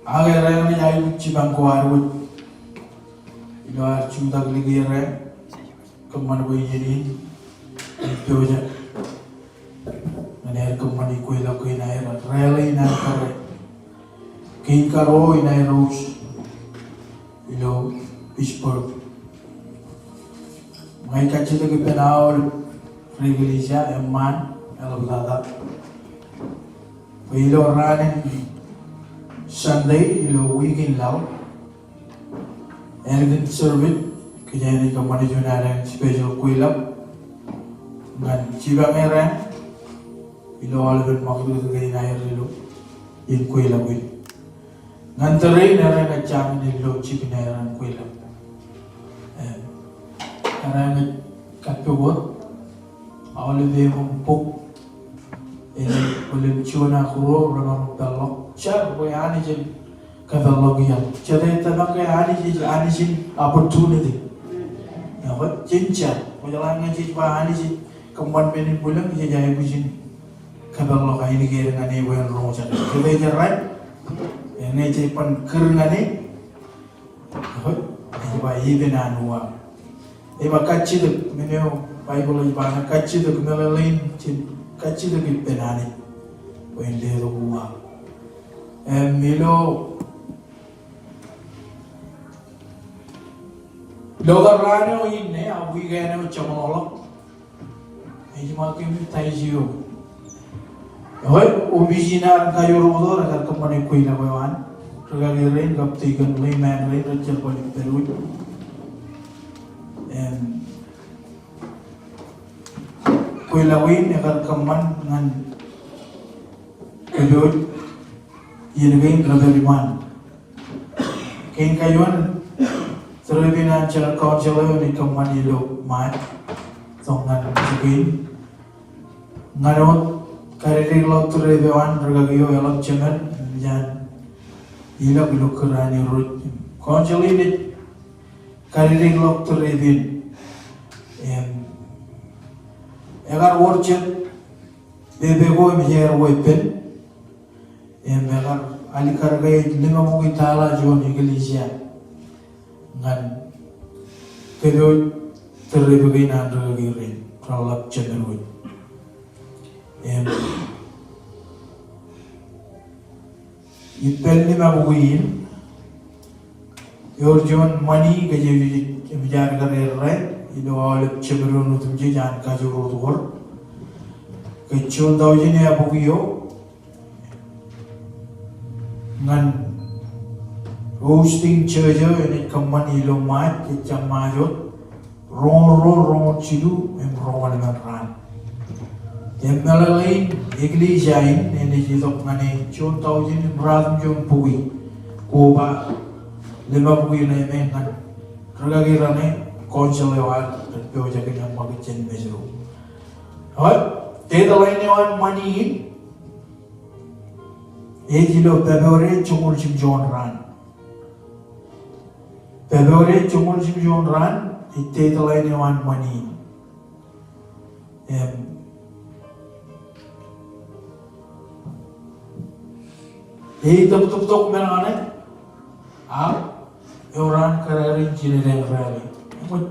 Ak errā eṇ ej aikuj jipañ ko ad wōj ilo ad jutak likierrā kōṃṃan bwe iien in ej pojak ñan aer kōṃṃani kweilọk kein aer, rally in aer kōrā. Kein karuo in aer ro ilo Pittsburgh. Ña ij kajjitōk ippān aolep ri eklejia eṃṃaan eḷaptata bwe ilo raan in Sunday ilo wiik in laḷ, ālikin service, kōjeañ ej kōṃṃane juon ad special kweilọk ñan jipañ errā ilo aolepen ṃakūtkūt kein aer ilo in kweilọk in. Ñan tōre in errā ña jañin ilo jikin aer an kweilọk. Im errā ña ij kappok wōt aolep eṃōṃ bok āinwōt bōlen juon ak ruo remaroñ peḷḷọk jar bwe Anij en kapeḷḷọk iaḷ. Jete ej tōmak ke Anij ej Anij in opportunity? Ekwe, jen jar. Kwōjeḷā ñe jej ba Anij ej kōṃṃan men in bwilōñ, jej aikuj in kapeḷḷọk ainikien ñan e bwe en roñjake. Jete ej errā? Ñe jej ban kūr ñan e, ej ba ippān an uwaak. Ej ba kajjitōk, men eo Baibōḷ ej ba ṇe kajjitōk, meḷeḷein jen kajjitōk ippān Anij bwe en letok uwaak. Im ilo, ilo raan eo inne, a wiik eo joñoul ḷọk. Ej ba kōmij taiji eok. Ekwe, opiij in an kajoor eo rekar kōṃṃane kweilọk eo an. Rūkaki rein kab tikōn layman rein rej jerbal ippād wōj. Im kweilọk in ekar kōṃṃan ñan kōpooj iien kein rej pād iṃaan. Kein kajuon, tōre in an General Council eo enaaj kōṃṃan ilo March, itok ñan jikin Ñan wōt karitikḷọk tōre eo an rikaki eo eḷap jemed, eṃōj an ilọk ilo kūr an Irooj. Council in ej karitikḷọk tōre in. Im, ekar wōr jet pepe ko im jeer ko ippān. Im, ekar alikkar ke ej ḷimabukwi taḷa juon eklejia ñan kōpooj tōre kein an rikaki rein reḷap jemed wōj. Im, ippān ḷimabukwi in, ewōr juon ṃani kōj ej ej jar kar errā ilo aolep jemed otemjej an kajoor wōt wōr. Ke juon taujin eabukwi eo ñan hosting church eo enaaj kōṃṃan ilo March, ejjab March wōt, roñoul ruo, roñoul jilu, im roñoul emān raan. Im meḷeḷein eklejia in enaaj itok ñan e juon taujin im ratimjuon bukwi. Koba ḷimabukwi ṇe me ñan rikaki raṇe, council eo ad rej pojak in eṃṃakūt jān Mājro. Eo, deadline eo an ṃani in ej ilo February joñoul jimjuon raan. February joñoul jimjuon raan ej deadline eo an ṃani in. Im, ej tōptōp tok men kaṇe, ak ewōr an kōrā rein jined eñrā ḷe. Im,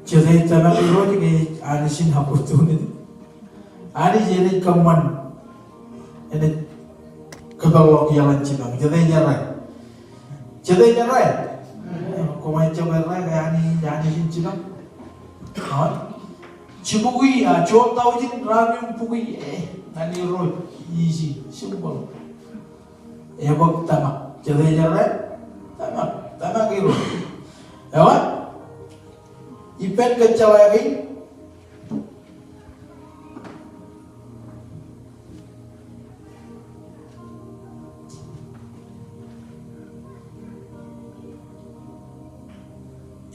jete ej tōmak Irooj ke Anij in akwōj tuun in. Anij enaaj kōṃṃan, enaaj kōpeḷḷọk iaḷ in jipañ. Jete ej errā? Jete ej errā? Koṃij jab errā ke Anij, Anij in jipañ. Eo? Jibukwi, a, juon taujin ratimjuon bukwi, e, ñan Irooj, easy, simple. Ebōk tōmak. Jete ej errā? Tōmak, tōmak Irooj. Eo? Ippān kōjjeḷā kein.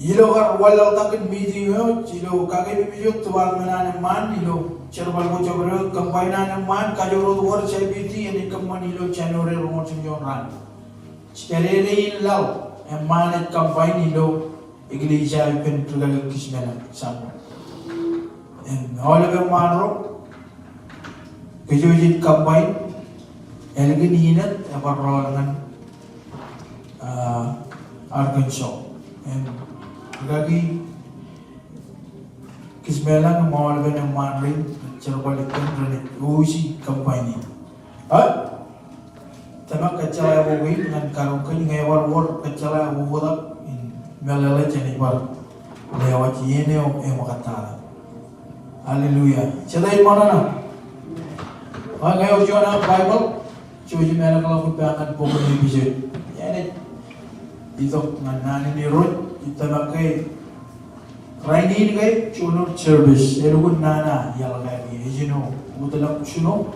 Ilo kar wanlaḷtak in meeting eo, ilo kakememej eo department an eṃṃaan, ilo jerbal ko jabdewōt combine an eṃṃaan, kajoor wōt wōr J P T, enaaj kōṃṃan ilo January roñoul jimjuon raan. Ej kadedein laḷ, eṃṃaan ej combine ilo eklejia ippān rikaki Kismelang, Samuel. Im, aolep eṃṃaan ro, kōj ej combine, ālikin Enid, ebar rọọl ñan, a, Arkansas. Im, rikaki Kismelang im aolepen eṃṃaan rein, jerbal ippān renaaj oosi combine in. A? Tōmak kōjjeḷā ko kein ñan karuñ kōj ñe ebar wōr kōjjeḷā ko oktak in meḷeḷe jenaaj bar lewōj iien eo eṃōkaj tata. Hallelujah. Jete ej ṃōṇōṇō? A, ñe ewōr juon aō Baibōḷ, jouj im ālōkḷọk ippa ñan bok in Epesōs. Enaaj itok ñan naan in Irooj, ij tōmak ke rainin ke juon wōt service, elukkuun nana iaḷ ko, ejino wōtlọk snow,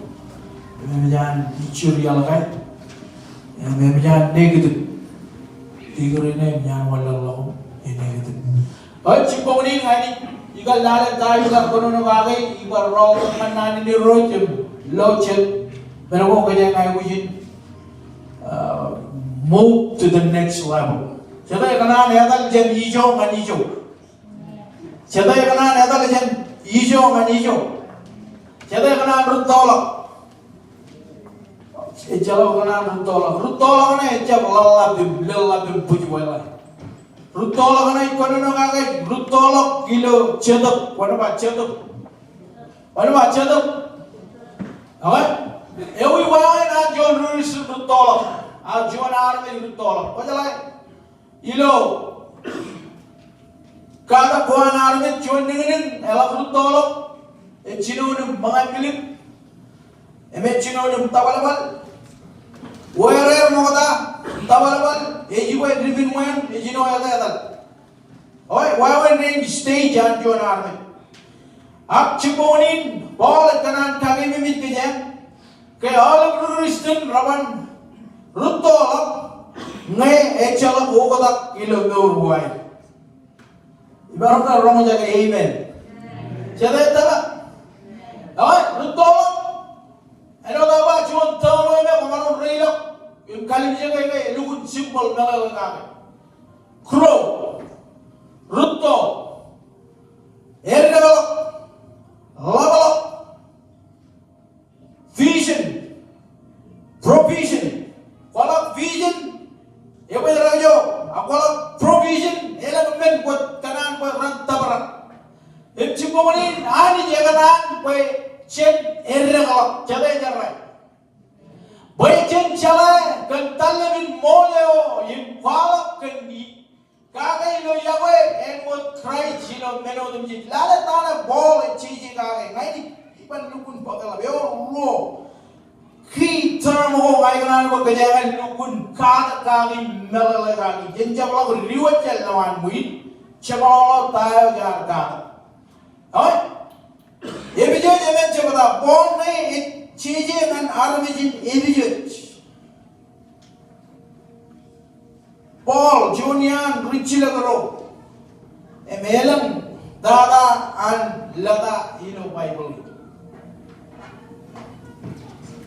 im eṃōj an ijjir iaḷ ko, im eṃōj an negative degree ṇe, eṃōj an wanlaḷḷọk im negative. Eo, jibboñ in ña ij kar lale ta eo ij kar kōnono kake, ij bar rọọl tok ñan naan in Irooj im lo jet men ko kōjeañ aikuj in, uh, move to the next level. Jete ekōṇaan etal jān ijo ñan ijo? Jete ekōṇaan etal jān ijo ñan ijo? Jete ekōṇaan rūttoḷọk? Ejjeḷọk ekōṇaan rūttoḷọk. Rūttoḷọk ṇe ejjab ḷōḷḷap im, ḷōḷḷap im bwijweḷḷe. Rūttoḷọk ṇe ij kōnono kake, rūttoḷọk ilo jetōb. Kwōn ba jetōb. Kwōn ba jetōb. Okay? Ewi wāween an juon ri-Kūrjin rūttoḷọk? Ak juon armej rūttoḷọk. Kwōjeḷā? Ilo katak ko an armej, juon niñniñ eḷap rūttoḷọk, ejjino im ṃōñā milik, im ejjino im tōbalbal. Wōr er ṃokta im tōbalbal, ej iba dipiñ wāween, ejino etetal. Eo, wāween rein stage an juon armej. Ak jibboñ in Paul ej kōṇaan kakememej kōjeañ ke aolep ri-Kūrjin reban rūttoḷọk ñe ejjeḷọk oktak ilo mour ko aer. Imaroñ ke roñjake amen. Jete ej tōmak? Eo, rūttoḷọk. Āinwōt aō ba juon tōre eo me kwōmaroñ reilọk im kalimjeke ke elukkuun symbol meḷeḷe kake. Grow. Rūttoḷọk. Eddekḷọk. Ḷapḷọk. Vision. Provision. Kwaḷọk vision, ebwe ro ijo, ak kwaḷọk provision, elōñ men kwōj kōṇaan bwe ren tōprak. Im jibboñ in Anij ekōṇaan bwe jen eddekḷọk, jete jerā. Bwe jen jeḷā kōn tallemin ṃool eo im kwaḷọk kōn i kake ilo yokwe āinwōt Kraist ilo men otemjej. Lale ta ṇe Paul ej jeje kake ña in iban lukkuun bōkḷap eo ruo. Key term ko ña ikōṇaan bwe kōjeañ lukkuun katak kaki meḷeḷe kaki. Jen jab ḷọk diwōjjān lowaan ṃwiin. Jab ḷọk ta eo jaar katak. Eo? Epesōs emān jebta, Paul ṇe ej jeje ñan armej in Epesōs. Paul, juon iaan ri jilkinḷọk ro. Im elōñ tata an lōta ilo Baibōḷ.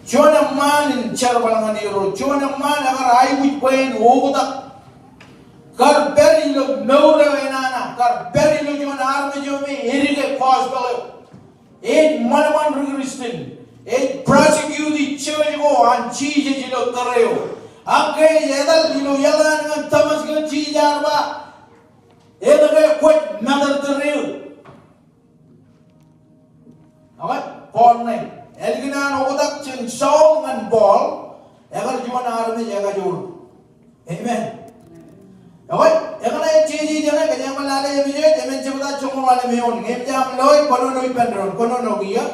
Juon eṃṃaan in jerbal ñan ro, juon eṃṃaan ekar aikuj bwe en oktak. Kar pād ilo mour eo enana, kar pād ilo juon armej eo me edike gospel eo. Ej ṃanṃan ri Christian. Ej prosecute church ko an Jisōs ilo tōre eo. Ak ke ej etal ilo eḷḷā ñan Damascus, Jisōs ear ba, etke kwōj matōrtōr eō? Ak Paul ṇe. Ālikin an oktak jān Saul ñan Paul, ekar juon armej ekajoor. Amen. Ekwe, ekwe, ej jeje ijeṇe, kōjeañ lale Epesōs, emān jebta joñoul ḷalem eoon, ñe eṃōj aṃ loe, kōnono ippān doon, kōnono kiiō.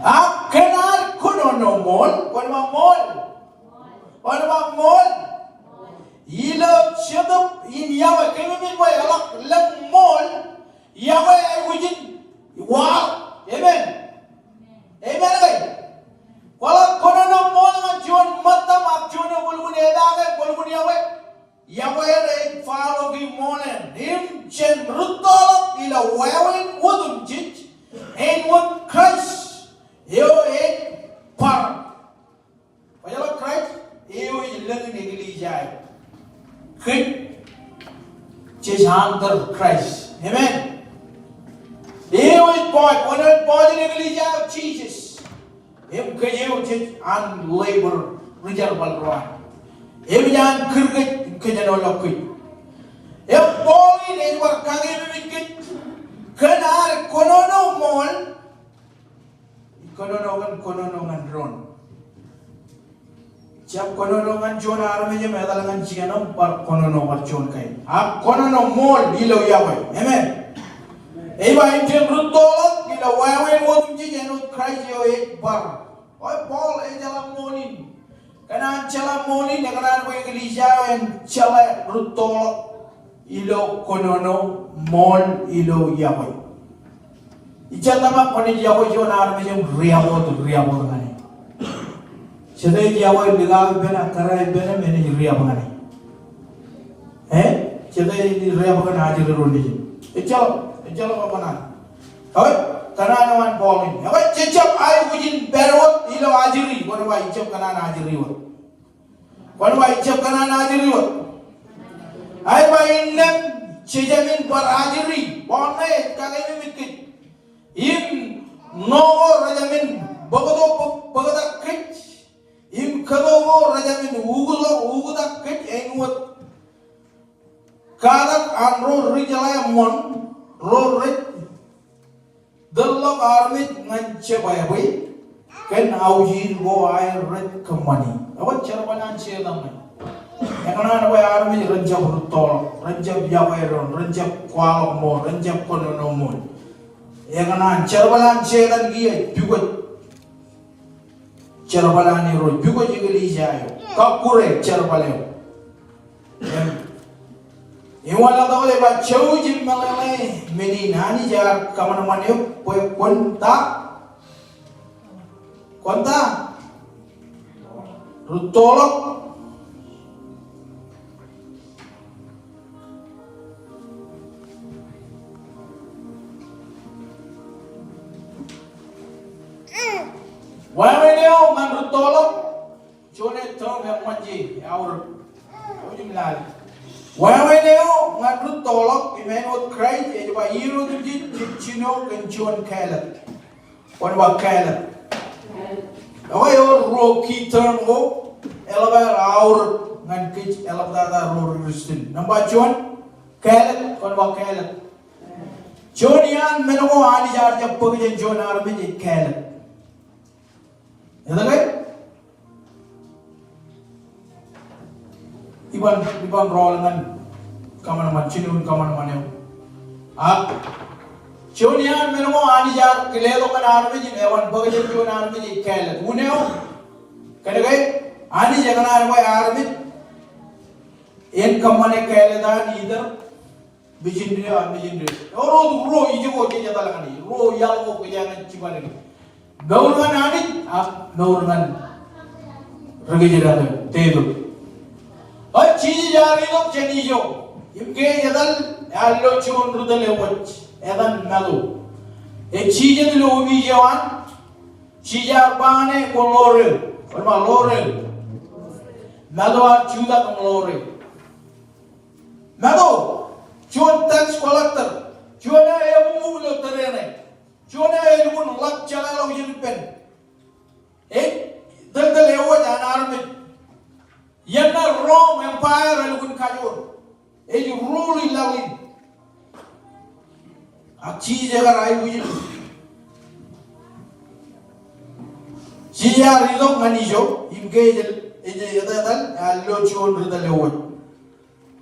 Ak kōn ad kōnono ṃool, kwōn ba ṃool. Kwōn ba ṃool. Ilo Jetōb in Yokwe, kōmij ba eḷak lōñ ṃool. Yokwe aikuj in waḷọk. Amen. Amen ke? Kwaḷọk kōnono ṃool ñan juon ṃōttam ak juon ekwōlukkuun epaake, ekwōlukkuun yokwe. Yokwe eo ej faḷọki ṃool eṇ. Im jen rūttoḷọk ilo wāween otemjej āinwōt Kraist eo ej bar. Kwōjeḷā Kraist eo ej lōñ in eklejia eo. Kōj jej under Kraist. Amen. Eo ej boss, wōn eo ej boss in eklejia eo? Jisōs. Im kōj eo jej an labor, ri jerbal ro an. Im ej an kūr kōj, im kōjenoḷọk kōj. Im Paul in ej bar kakememej kōj kōn ad kōnono ṃool. Kōnono kōn, kōnono ñan doon. Jab kōnono ñan juon armej im etal ñan jikōṇaan bar kōnono bar juon kain. Ak kōnono ṃool ilo yokwe. Amen. Ej ba im jen rūttoḷọk ilo wāween otemjej āinwōt Kraist eo ej bar. Eo Paul ejeḷā ṃool in. Kōn an jeḷā ṃool in, ekōṇaan bwe eklejia eo en jeḷā rūttoḷọk ilo kōnono ṃool ilo yokwe. Ij jab tōmak kwōnaaj yokwe juon armej im riab wōt, riab wōt ñan e. Jete ej yokwe likao ippān, kōrā ippān im enaaj riab ñan e? Eh? Jete ej riab kōn ajri ro nejin? Ejjeḷọk, ejjeḷọk kōṇaan. Eo, kōṇaan eo an Paul in. Eo, jej jab aikuj in pād wōt ilo ajri, kwōn ba ij jab kōṇaan ajri wōt. Kwōn ba ij jab kōṇaan ajri wōt. Ak ba innām jejāmin bar ajri, Paul ṇe ej kakememej kōj. Im ṇo ko rejāmin bōkto bōk, bōktak kōj. Im kōto ko rejāmin uktok, uktak kōj āinwōt katak an ro ri jeḷā eṃṃan, ro rej tōl ḷọk armej ñan jebwābwe kōn aujin ko aer rej kōṃṃani. Ewōr jerbal an Setan ṇe. Ekōṇaan bwe armej ren jab rūttoḷọk, ren jab yokwe doon, ren jab kwaḷọk ṃool, ren jab kōnono ṃool. Ekōṇaan jerbal an Setan kiiō ej pukot jerbal an Irooj, pukot eklejia eo, kọkkure jerbal eo. Im, im wanlaḷtak ḷọk ej ba jouj im meḷeḷe men in Anij ear kōṃanṃan eok bwe kwōn ta, kwōn ta, rūttoḷọk Wāween eo ñan rūttoḷọk, juon e term eṃṃan je, aorōk. Ojim lale. Wāween eo ñan rūttoḷọk, im āinwōt Kraist, ej ba irooj in jino kōn juon kāālōt. Kwōn ba kāālōt. Ekwe ewōr ruo key term ko, eḷap aer aorōk ñan kōj eḷaptata ro ri Kristian. Nōṃba juon, kāālōt, kwōn ba kāālōt. Juon iaan men ko Anij ear jab bōk jān juon armej ej kāālōt. Etke? Iban, iban rọọl ñan kōṃanṃan, jinoin kōṃanṃan eo. Ak juon iaan men ko Anij ear leḷọk ñan armej im eban bōk jān juon armej ej kāālōt. Unin eo, kōnke Anij ekōṇaan bwe armej en kōṃṃane kāālōt an either mejān ro, mejān ro. Ewōr wōt ruo ijoko jej etal ñan e, ruo iaḷ ko kōjeañ naaj jibadek. Mour ñan Anij, ak mour ñan ri kōjdat eo, tebō. Ak Jisōs ear itok jān ijo, im ke ej etal, ear lo juon ri tōl ewōj, etan Matu. Ej jijet ilo opiij eo an, Jisōs ear ba ñan e kwōn ḷoor eō, kwōn ba ḷoor eō. Matu ear jutak im ḷoor eō. Matu, juon tax collector, juon eo ebuñbuñ ilo tōre ṇe, juon eo elukkuun ḷap jeḷāḷọkjeṇ ippān. Ej tōl tōl ewōj an armej. Iien ṇe Rome Empire elukkuun kajoor. Ej rule i laḷ in. Ak Jisōs ekar aikuj in. Jisōs ear itok ñan ijo, im ke ej, ej, ej etetal, ear lo juon ri tōl ewōj.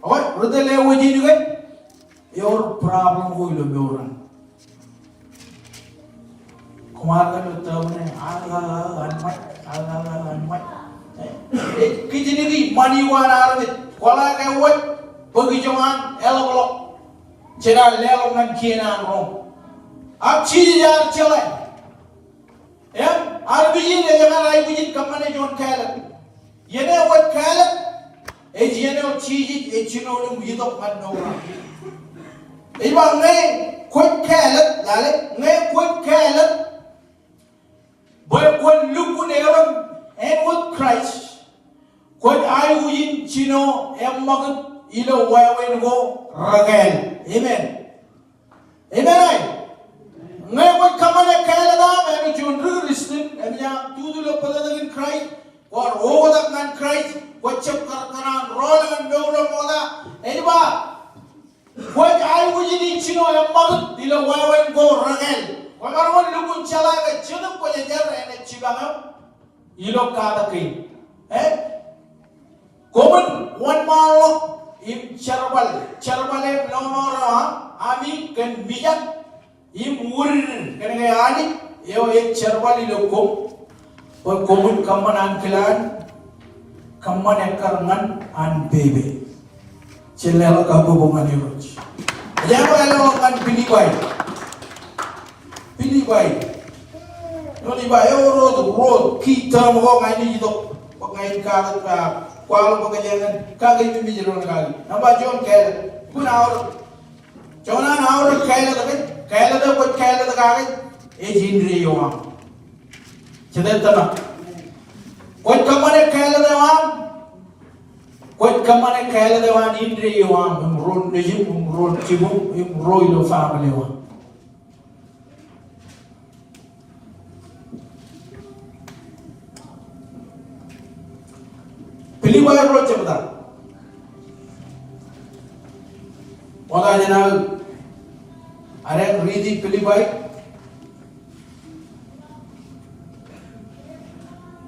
Ekwe, ri tōl ewōj in ke, ewōr problem ko ilo mour an. Koṃ ar kar ilo tōprak ṇe, a, a, a, an ṃae, a, a, a, an ṃae. E, ej kijniki ṃani ko an armej, kwōḷak ewōj, bōk ijo an, eḷapḷọk. Jenaaj leḷọk ñan kien an Rome. Ak Jisōs ear jeḷā. Im, armej in ej ekar aikuj in kōṃṃane juon kāālōt. Iien eo kwōj kāālōt, ej iien eo Jisōs ej jino im itok ñan mour eo. Ej ba ñe kwōj kāālōt, lale, ñe kwōj kāālōt, bwe kwōn lukkuun erom āinwōt Kraist, kwōj aikuj in jino eṃṃakūt ilo wāween ko rekāāl. Amen. Amen, ae? Ñe kwōj kōṃṃane kāālōt aṃ, āinwōt juon ri Kristian, im enaaj tutu ilo bōtōktōkin Kraist, kwaar oktak ñan Kraist, kwōj jab kar kōṇaan rọọl ñan mour eo ṃokta, ej ba, kwōj aikuj in jino eṃṃakūt ilo wāween ko rekāāl. Kwōmaroñ in lukkuun jeḷā ke Jetōb Kwōjarjar enaaj jipañ eok ilo katak kein. E? Koṃwin wōnṃaanḷọk im jerbal, jerbal im lọmọọr eo aṃ, ami kōn mijak im wūdidir, kōnke Anij eo ej jerbal ilo koṃ, bwe koṃwin kōṃṃan ankilaan, kōṃṃan ekkar ñan an pepe. Jen leḷọk kabbokbok ñan Irooj. Ej aō leḷọk ñan Pilipai. Pilipai. Ilo Pilipai, ewōr wōt ruo key term ko ña ij itok bwe ña in katak, kwaḷọk bwe kōjeañ kaki mimej doon kaki. Nōṃba juon, kāālōt. Kwōn aorōk. Joñan aorōk kāālōt ke, kāālōt eo kwōj kāālōt kake, ej indeeo aṃ. Jete tōmak. Kwōj kōṃṃane kāālōt eo aṃ. Kwōj kōṃṃane kāālōt eo an indeeo aṃ, im ro nejūṃ, im ro jibūṃ, im ro ilo family eo aṃ. Pilipai ruo jebta. Ṃokta jān aō adeañ riiti Pilipai.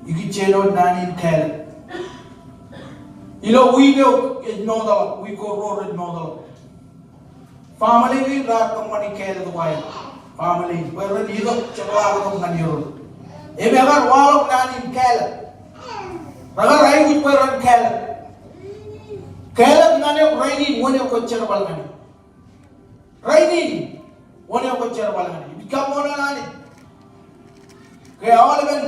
Ikijjien wōt naan in kāālōt. Ilo wiik eo ej mootḷọk, wiik ko ruo rej mootḷọk. Family kein raar kōṃṃani kāālōt ko aer. Family, bwe ren itok jepḷaaktok ñan Irooj. Im ekar waḷọk naan in kāālōt. Rekar aikuj bwe ren kāālōt. Kāālōt ñan eok rainin, wōn eo kwōj jerbal ñan e. Rainin, wōn eo kwōj jerbal ñan e. Im kaṃṃoolol Anij. Ke aolepen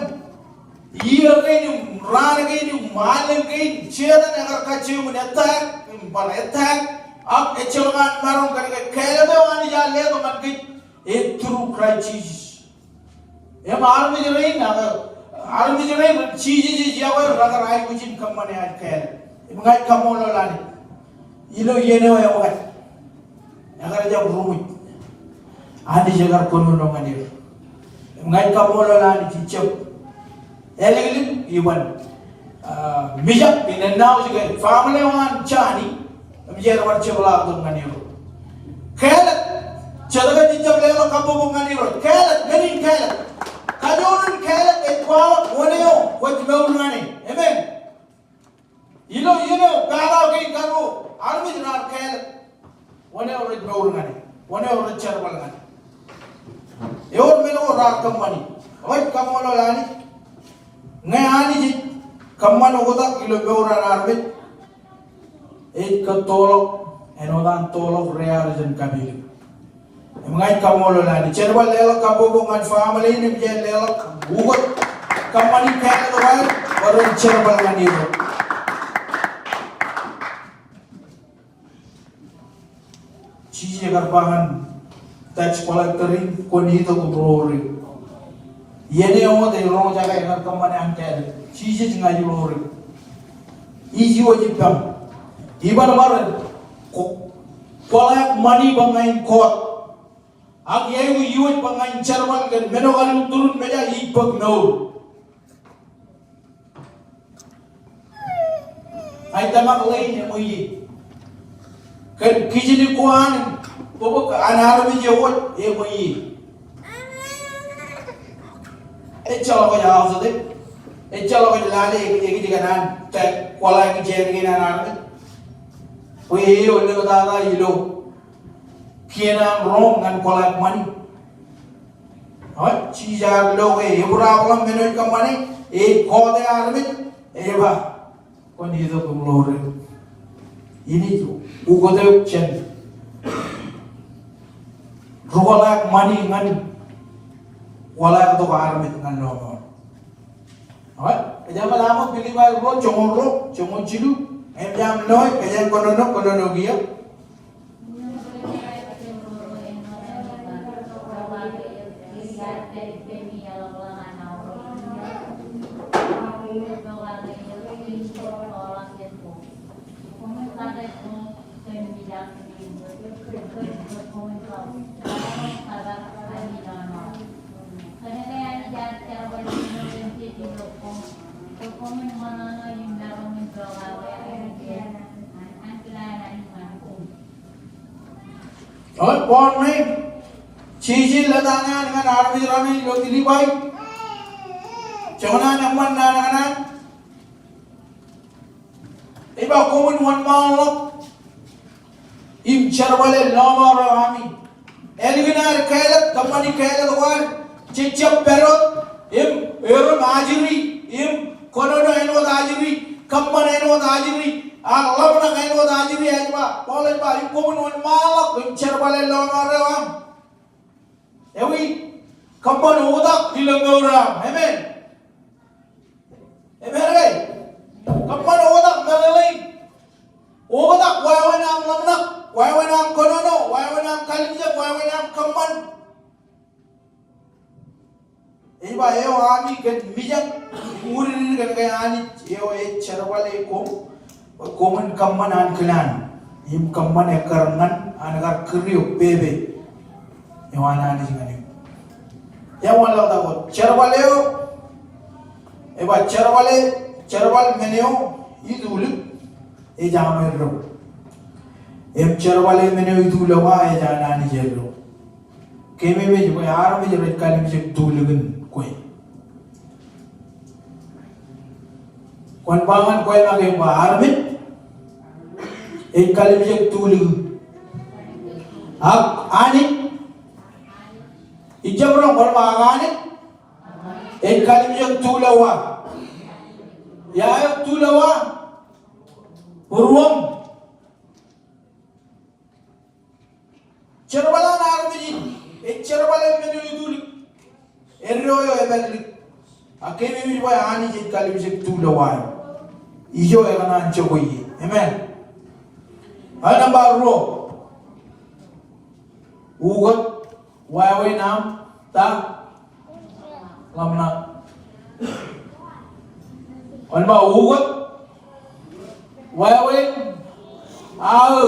iiō kein im raan kein im allōñ kein, Setan ekar kajjioñ in attack, im bar attack, ak ejjeḷọk an maroñ kōnke kāālōt eo Anij ear letok ñan kōj, ej through Christ Jesus. Im armej rein, ak, Armej rein, Jisōs ej yokwe rekar aikuj in kōṃṃane aer kāālōt. Im ña ij kaṃṃoolol Anij ilo iien eo eṃōkaj. Ekar jab ruṃwij. Anij ekar kōnono ñan er. Im ña ij kaṃṃoolol Anij ijab ālikin iban, ah, mijak in announce ke family eo an Johnny im jerbal jepḷaaktok ñan Irooj. Kāālōt, jet kōn ijab leḷọk kabbokbok ñan Irooj. Kāālōt, men in kāālōt. Kajoor in kāālōt ej kwaḷọk wōn eo kwōj mour ñan e. Amen. Ilo iien eo, pād aō kein karuo, armej raar kāālōt wōn eo rej mour ñan e, wōn eo rej jerbal ñan e. Ewōr men ko raar kōṃṃani. Ij kaṃṃoolol Anij. Ñe Anij ej kōṃṃan oktak ilo mour an armej, ej kōttoḷọk āinwōt an toḷọk rear jān kapilōk. Im ña ij kaṃṃoolol Anij. Jen bar leḷọk kabbokbok ñan family in im jen leḷọk ukōt kōṃṃani kāālōt ko aer bwe ren jerbal ñan Irooj. Jisōs ekar ba ñan tax collector in, kwōn itok im ḷoor eok. Iien eo wōt ej roñjake ekar kōṃṃane an kāālōt. Jisōs ña ij ḷoor eok. Ij iwōj ippaṃ. Iban bar ko-, collect money bwe ña in court. Ak iaikuj iwōj bwe ña in jerbal kōn men eo kalliṃur im meja ij bōk mour. Ij tōmak ḷein eṃōj ie. Kōn kijin ko an im bōbōk an armej eo wōt eṃōj ie. Ejjeḷọk kwōj aḷ sete. Ejjeḷọk kwōj lale ekijjeen an tax collector in an armej. Bwe eo āliktata ilo kien an Rom ñan collect money. Eo, Jisōs ear lo ke e problem men eo ej kōṃṃane, ej court e armej, ej ba, kwōn itok im ḷoor eok. Inaaj ukōt eok jān ri-collect money ñan collect tok armej ñan lọmọọr. Eo, ejjab ḷak ṃōk Pilippai ruo, joñoul ruo, joñoul jilu, ejjab ḷọk, ejjab kōnono, kōnono kiiō. Eo, Paul ṇe, Jisōs ej lōta ñan, ñan armej raṇe ilo Pilippai. Joñan eṃṃan naan kaṇ an. Ej ba koṃwin wōnṃaanḷọk im jerbale lọmọọr eo ami. Ālikin aer kāālōt, kōṃṃani kāālōt ko aer, jejjab pād wōt, im erom ajri, im kōnono āinwōt ajri, kōṃṃan āinwōt ajri, ak ḷōmṇak āinwōt ajri, ej ba, Paul ej ba, im koṃwin wōnṃaanḷọk im jerbale lọmọọr eo aṃ. Ewi, kōṃṃan oktak ilo mour eo aṃ. Amen. Amen ke? Kōṃṃan oktak meḷeḷein. Oktak wāween aṃ ḷōmṇak, wāween aṃ kōnono, wāween aṃ kalimjek, wāween aṃ kōṃṃan. Ej ba eo ami kōn mijak, im unin kōn ke Anij eo ej jerbale koṃ, koṃwin kōṃṃan ankilaan, im kōṃṃan ekkar ñan an kar kūr eok pepe eo an Anij ñan eok. Eo wanlaḷtak wōt, jerbal eo, ej ba jerbale, jerbal men eo itulik ej aṃ eddo. Im jerbale men eo itulọk ej an Anij eddo. Keememej bwe armej rej kalimjek tulikin kwe. Kwōn ba ñan kwe make im ba armej ej kalimjek tulik. Ak Anij, ijab roñ, kwōn ba ak Anij ej kalimjek tulowa. Ia eo tulowa? Būruōṃ. Jerbal an armej in, ej jerbal e men eo itulik. Eddo eo epād lik. Ak keememej bwe Anij ej kalimjek tulowa eo. Ijo ekōṇaan jokwe ie. Amen. Eo nōṃba ruo. Ukōt wāween aṃ ta? Ḷōmṇak. Wōnṃae ukōt, wāween, aō,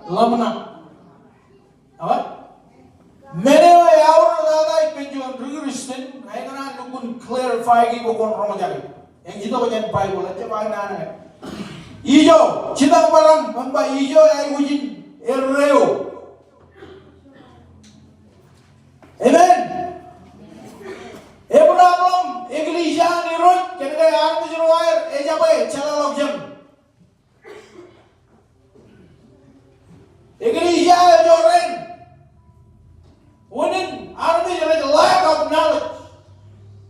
ḷōmṇak. Awa? Men eo eaorōk tata ippān juon ri Christian, ña ikōṇaan lukkuun clarify e bwe kwōn roñjake. Eñjitōk jān Baibōḷ, ejjab an naan ṇe. Ijo, jitōñ bwe ren, ṃōṃba ijo eaikuj in erreo. Amen. Ebraham ḷōṃ eklejia in Irooj, kōnke armej ro aer ejjab jeḷāḷọkjeṇ. Eklejia eo ej jorrāān. Unin armej rej lack of knowledge.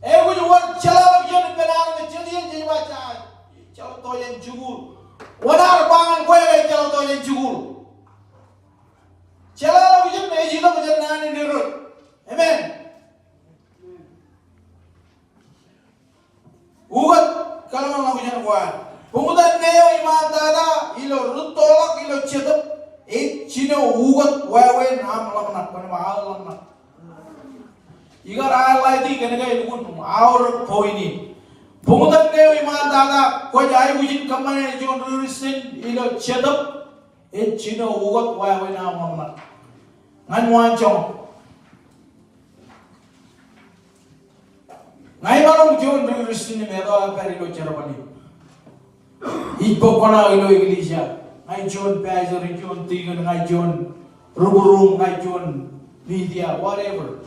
Ekwōj wōt jeḷāḷọkjeṇ ippān armej, jet iien jej ba, "Jej jeḷā to jān jikuuḷ." Wōn ear ba ñan kwe ke jeḷā to jān jikuuḷ? Jeḷāḷọkjeṇ ej itok jān naan in Irooj. Amen. Ukōt kōḷmānḷọkjeṇ ko ad. Buñtōn ṇe eo iṃaantata ilo rūttoḷọk ilo Jetōb ej jino ukōt wāween aṃ ḷōmṇak, kwōn ba aō ḷōmṇak. Ikar highlight e kōnke elukkuun aorōk point in. Buñtōn ṇe eo iṃaantata kwōj aikuj in kōṃṃane juon ri Christian ilo Jetōb ej jino ukōt wāween aṃ ḷōmṇak. Ñan waanjoñak. Ña imaroñ juon ri Christian im etto aō pād ilo jerbal in. Ij bōk kōṇaan ilo eklejia. Ña ij juon pastor, ij juon deacon, ña ij juon rūbūruum, ña ij juon media, whatever.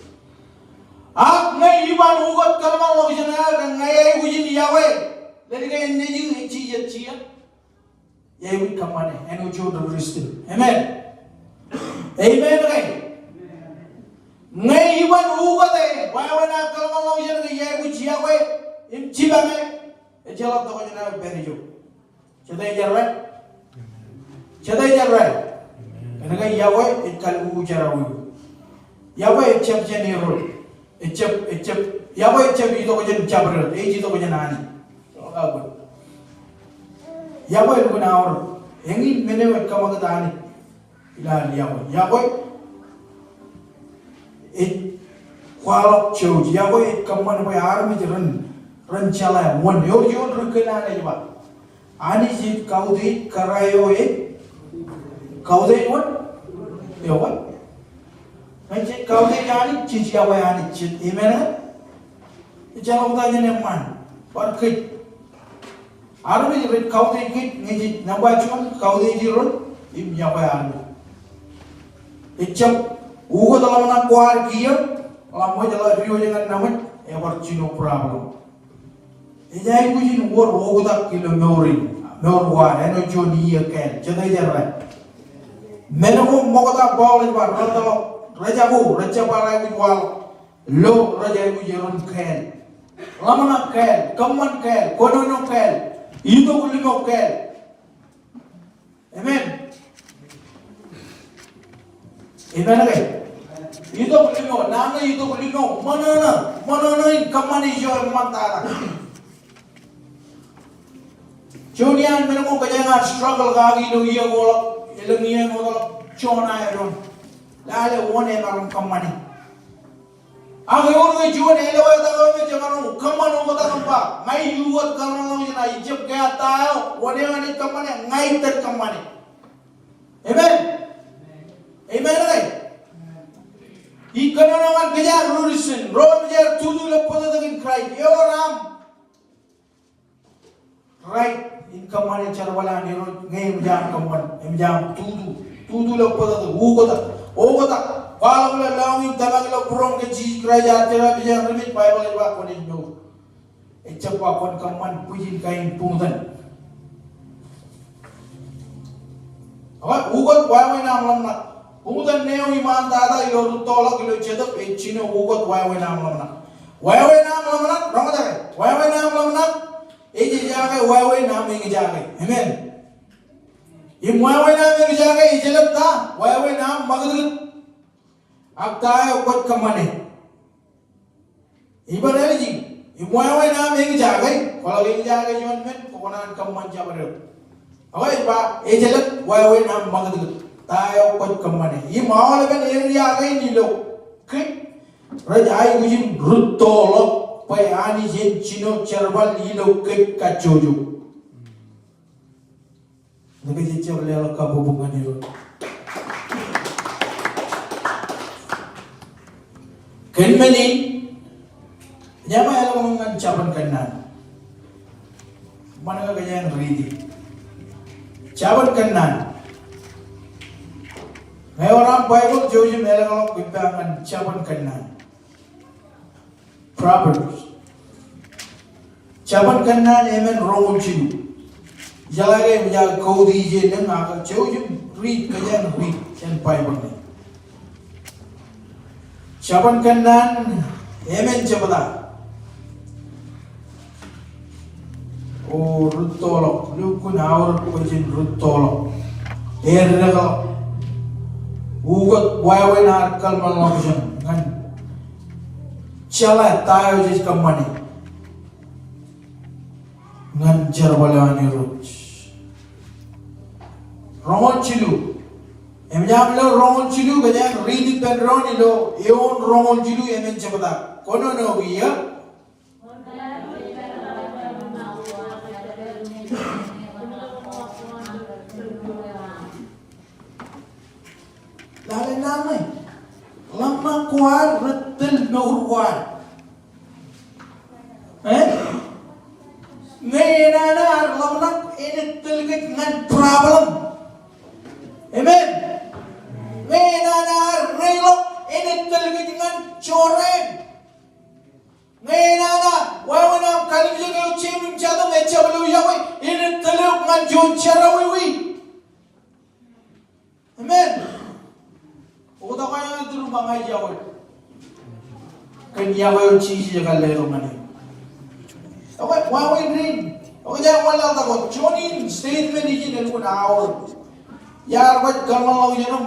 Ak ña iban ukōt kōḷmānḷọkjeṇ eo ke ña aikuj in yokwe. Ledik eo nejū, ej jijet jijet. Iar aikuj kōṃṃane, āinwōt juon ri Christian. Amen. Amen ke? Ñe iban ukōte, wāween aō kōḷmānḷọkjeṇ ke iar aikuj yokwe, im jipañe, ejjeḷọk tokjān aō pād ijo. Jete ej errā? Jete ej errā? Kōnke yokwe ej kalbubu jerọwiwi. Yokwe ejjab jān Irooj. Ejjab, ejjab, yokwe ejjab itok jān jabdewōt, ej itok jān Anij. Yokwe elukkuun aorōk. Eñin men eo ej kōṃakūt Anij. Ilo an yokwe. Yokwe ej kwaḷọk jouj. Yokwe ej kōṃṃan bwe armej ren, ren jeḷā wōn. Ewōr juon ri kōn an ej ba, Anij ej kautiej kōrā eo ej kautiej wōn? Eo wōn? Ñe jej kautiej Anij, jej yokwe Anij. Amen ke? Ejjeḷọk ta jān eṃṃan. Bar kōj. Armej rej kautiej kōj, ñe jej nōṃba juon, kautiej Irooj, im yokwe armej. Ejjab ukōt ḷōmṇak ko ad kiiō, ḷak ṃōj, ḷak diwōj ñan ṇa ṃōj, ebar jino problem. Ej aikuj in wōr oktak ilo mour in, mour ko ad, āinwōt juon iiō kāāl, jete ej errā? Men ko ṃokta Paul ej ba, rūttoḷọk, rejako, rejjab bar aikuj waḷọk, lo rej aikuj erom kāāl. Ḷōmṇak kāāl, kōṃṃan kāāl, kōnono kāāl, itok limo kāāl. Amen. Amen ke? Itok limo, naan ṇe itok limo, ṃōṇōṇō, ṃōṇōṇō in kōṃṃane ijo eṃṃantata. Juon iaan men ko kōjeañ ar struggle kaki ilo iiō ko ḷọk, elōñ iiō ko ḷọk, Jona erom. Lale wōn emaroñ kōṃṃane. Ak ewōr ke juon elewōj eo ej maroñ kōṃṃan oktak im ba, ña ij ukōt kōḷmānḷọkjeṇ, ij jab kea ta eo, wōn eo enaaj kōṃṃane, ña ij iten kōṃṃane. Amen. Amen ke? Ij kōnono ñan kōjeañ ri Kristian, ro rej tutu ilo bōtōktōkin Kraist, ewōr aṃ right in kōṃṃane jerbal an Irooj ñe eṃōj aṃ kōṃṃan, eṃōj aṃ tutu, tutu ilo bōtōktōk, ukōtak, oktak, kwaḷọk ilo lọñiiṃ, tōmak ilo būruōṃ kōn Jisōs Kraist, ak jerbal eo ej ba kwōnaaj mour. Ejjab ba kwōn kōṃṃan bwijin kain buñtōn. Ak ukōt wāween aṃ ḷōmṇak. Buñtōn ṇe eo iṃaantata ilo rūttoḷọk ilo Jetōb ej jino ukōt wāween aṃ ḷōmṇak. Wāween aṃ ḷōmṇak, roñjake. Wāween aṃ ḷōmṇak ej ejaake wāween aṃ eñjake. Amen. Im wāween aṃ eñjake ej jelōt ta? Wāween aṃ ṃakūtkūt. Ak ta eo kwōj kōṃṃane? Ibar ālij, im wāween aṃ eñjake, kwaḷọk eñjake juon men, kwō kōṇaan kōṃṃan jabdewōt. Ak ej ba, ej jelōt wāween aṃ ṃakūtkūt. Ta eo kwōj kōṃṃane? Im aolepen area kein ilo kōj rej aikuj in rūttoḷọk bwe Anij en jino jerbal ilo kōj kajjojo. Ñe kōj jab leḷọk kabbokbok ñan Irooj. Kōn men in, ña ij ba eḷap ñan Jabōn Kōnnaan. Ṃanke kōjeañ riiti. Jabōn Kōnnaan. Ñe ewōr aṃ Baibōḷ, jouj im eḷapḷọk ippa ñan Jabōn Kōnnaan. Proverbs. Jabōn Kōnnaan emān roñoul jilu. Ijeḷā ke eṃōj aō kautiej eṇ ak jouj im riit, kōjeañ riit jān Baibōḷ ṇe. Jabōn Kōnnaan emān jebta. O, rūttoḷọk, lukkuun aorōk bwe jen rūttoḷọk. Eddekḷọk. Ukōt wāween ad kōḷmānḷọkjeṇ ñan jeḷā ta eo jej kōṃṃane ñan jerbal eo an Irooj. Roñoul jilu. Eṃōj aṃ lo roñoul jilu, kōjeañ riit ippān doon ilo eoon roñoul jilu emān jebta. Kōnono kiiō. Lale naan ṇe. Ḷōmṇak ko ad rej tōl mour ko ad. Eh? Ñe enana ad ḷōmṇak enaaj tōl kōj ñan problem. Amen. Ñe enana ad reiḷọk enaaj tōl kōj ñan jorrāān. Ñe enana wāween aṃ kallimjek eo jeiū im jatūṃ ejjab lo yokwe, enaaj tōl eok ñan juon jerọwiwi. Amen. Oktak eo aō tūrūṃ ba ña ij yokwe. Kōn yokwe eo Jisōs ej kar letok ñan eō. Ekwe, wāween rein. Ekwe, jeañ wanlaḷtak wōt. Juon in statement ijin elukkuun aorōk. Iar baj kōḷmānḷọkjeṇ im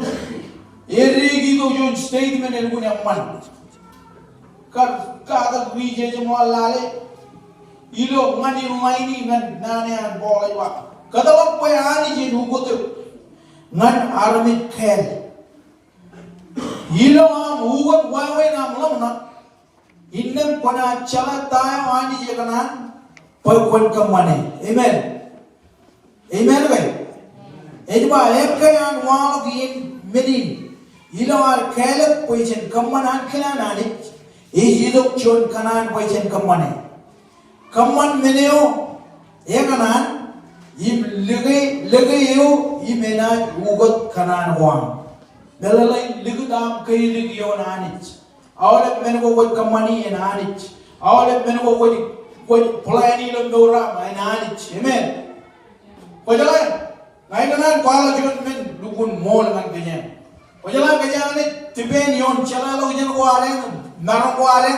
eddeki tok juon statement elukkuun eṃṃan. Kar katak ri jeje ṃool lale ilo ñan in ḷain in ñan naan eo an Paul ej ba, kōtḷọk bwe Anij en ukōt eok ñan armej kāāl. Ilo aṃ ukōt wāween aṃ ḷōmṇak, innām kwōnaaj jeḷā ta eo Anij ekōṇaan bwe kwōn kōṃṃane. Amen. Amen ke? Ej ba ekkā an waḷọk iien men in. Ilo ad kāālōt bwe jen kōṃṃan ankilaan Anij, ej itok juon kōṇaan bwe jen kōṃṃane. Kōṃṃan men eo ekōṇaan im lōke, lōke eo im enaaj ukōt kōṇaan ko aṃ. Meḷeḷein likūt aṃ kailik ioon Anij. Aolep men ko kwōj kōṃṃani en Anij. Aolep men ko kwōj, kwōj plan ilo mour eo aṃ en Anij. Amen. Kwōjeḷā, ña ikōṇaan kwaḷọk juon men lukkuun ṃool ñan kōjeañ. Kwōjeḷā kōjeañ ej depend ioon jeḷāḷọkjeṇ ko ad eṇ, maroñ ko ad eṇ.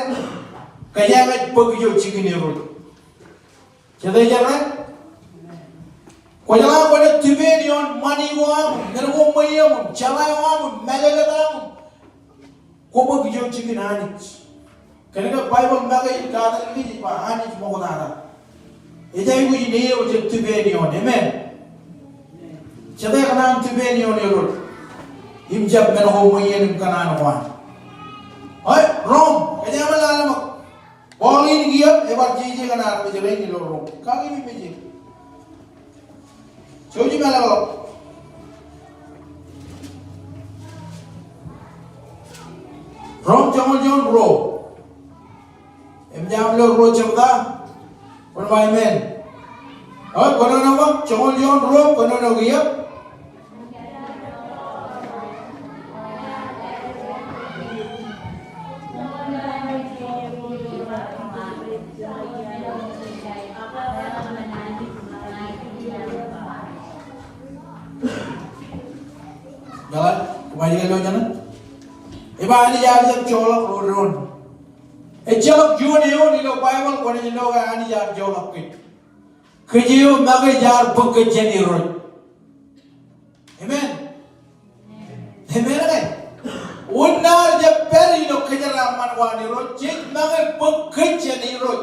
Kōjeañ ej bōk ijo jikin Irooj. Jete ej errā? Kwōjeḷā kwōnaaj depend ioon ṃani ko aṃ, men ko ṃweieṃ, jeḷā eo aṃ, mālōtlōt aṃ. Kwō bōk ijo jikin Anij. Kōnke Baibōḷ make ej katak ijin ej ba Anij ṃoktata. Ej aikuj in eo jej depend ioon. Amen. Jete ekōṇaan depend ioon Irooj im jab men ko ṃweien im kōṇaan ko an. Eo, Rom, kōjeañ lale ṃōk. Paul in kiiō, ebar jeje kōn armej rein ilo Rom. Kaki mejād. Jouj im eḷapḷọk. Rom joñoul juon ruo. Eṃōj aṃ lo ruo jebta? Kwōn ba amen. Eo, kōnono ṃōk, joñoul juon ruo, kōnono kiiō. Ñe ḷak, kōṃṃan ilo jeṇe. Ej ba Anij ear jab joḷọk ro doon. Ejjeḷọk juon eoon ilo Baibōḷ kwōnaaj lo ke Anij ear joḷọk kōj. Kōj eo make jaar bōk kōj jān Irooj. Amen. Amen ke? Wōn ṇa rej pād ilo kōjeraaṃṃan ko an Irooj, jej make bōk kōj jān Irooj.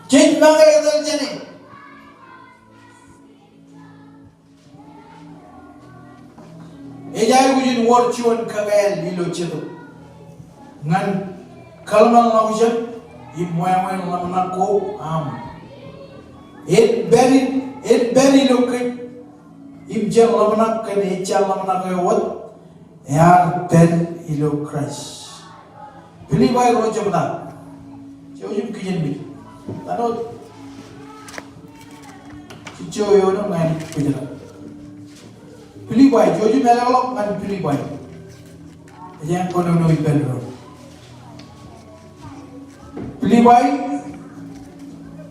Jej make etal jāne. Ej aikuj wōr juon kakāāl ilo Jetōb ñan kōḷmānḷọkjeṇ im wāween ḷōmṇak ko aṃ. En pād, en pād ilo kōj im jen ḷōmṇak kōn ejja ḷōmṇak eo wōt ear pād ilo Kraist. Pilippai ruo jebta. Jouj im kijenmej. Āinwōt jejjo eo ṇe ñan bōjrak. Pilippai, jouj im eḷḷọk ñan Pilippai. Ej kōnono ippān doon. Pilippai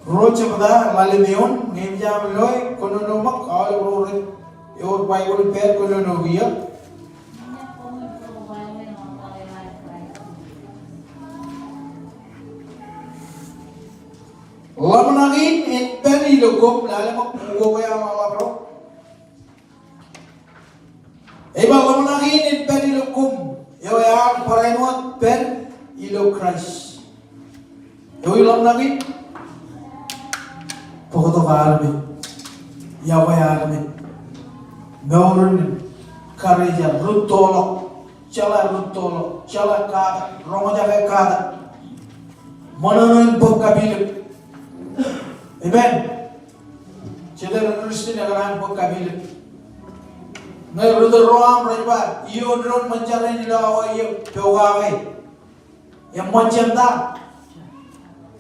ruo jebta, ḷalem eoon, ñe eṃōj aṃ loe, kōnono ṃōk, aolep ro rej ewōr Baibōḷ ippāer, kōnono kiiō. Ḷōmṇak in en pād ilo koṃ, lale ṃōk ukok eo aṃ ḷapḷọk. Ej ba ḷōmṇak in en pād ilo koṃ, eo ear barāinwōt pād ilo Kraist. Ewi ḷōmṇak in? Bōktok armej, iọkwe armej, mour in karijer, rūttoḷọk, jeḷā rūttoḷọk, jeḷā katak, roñjake katak, ṃōṇōṇō in bōk kapilōk. Amen. Jete ri Kristian ekōṇaan bōk kapilōk? Ñe ri tōl ro aṃ rej ba, ioon doon ṃōn jar in ilo awa eoon pokake. Eṃṃan jān ta?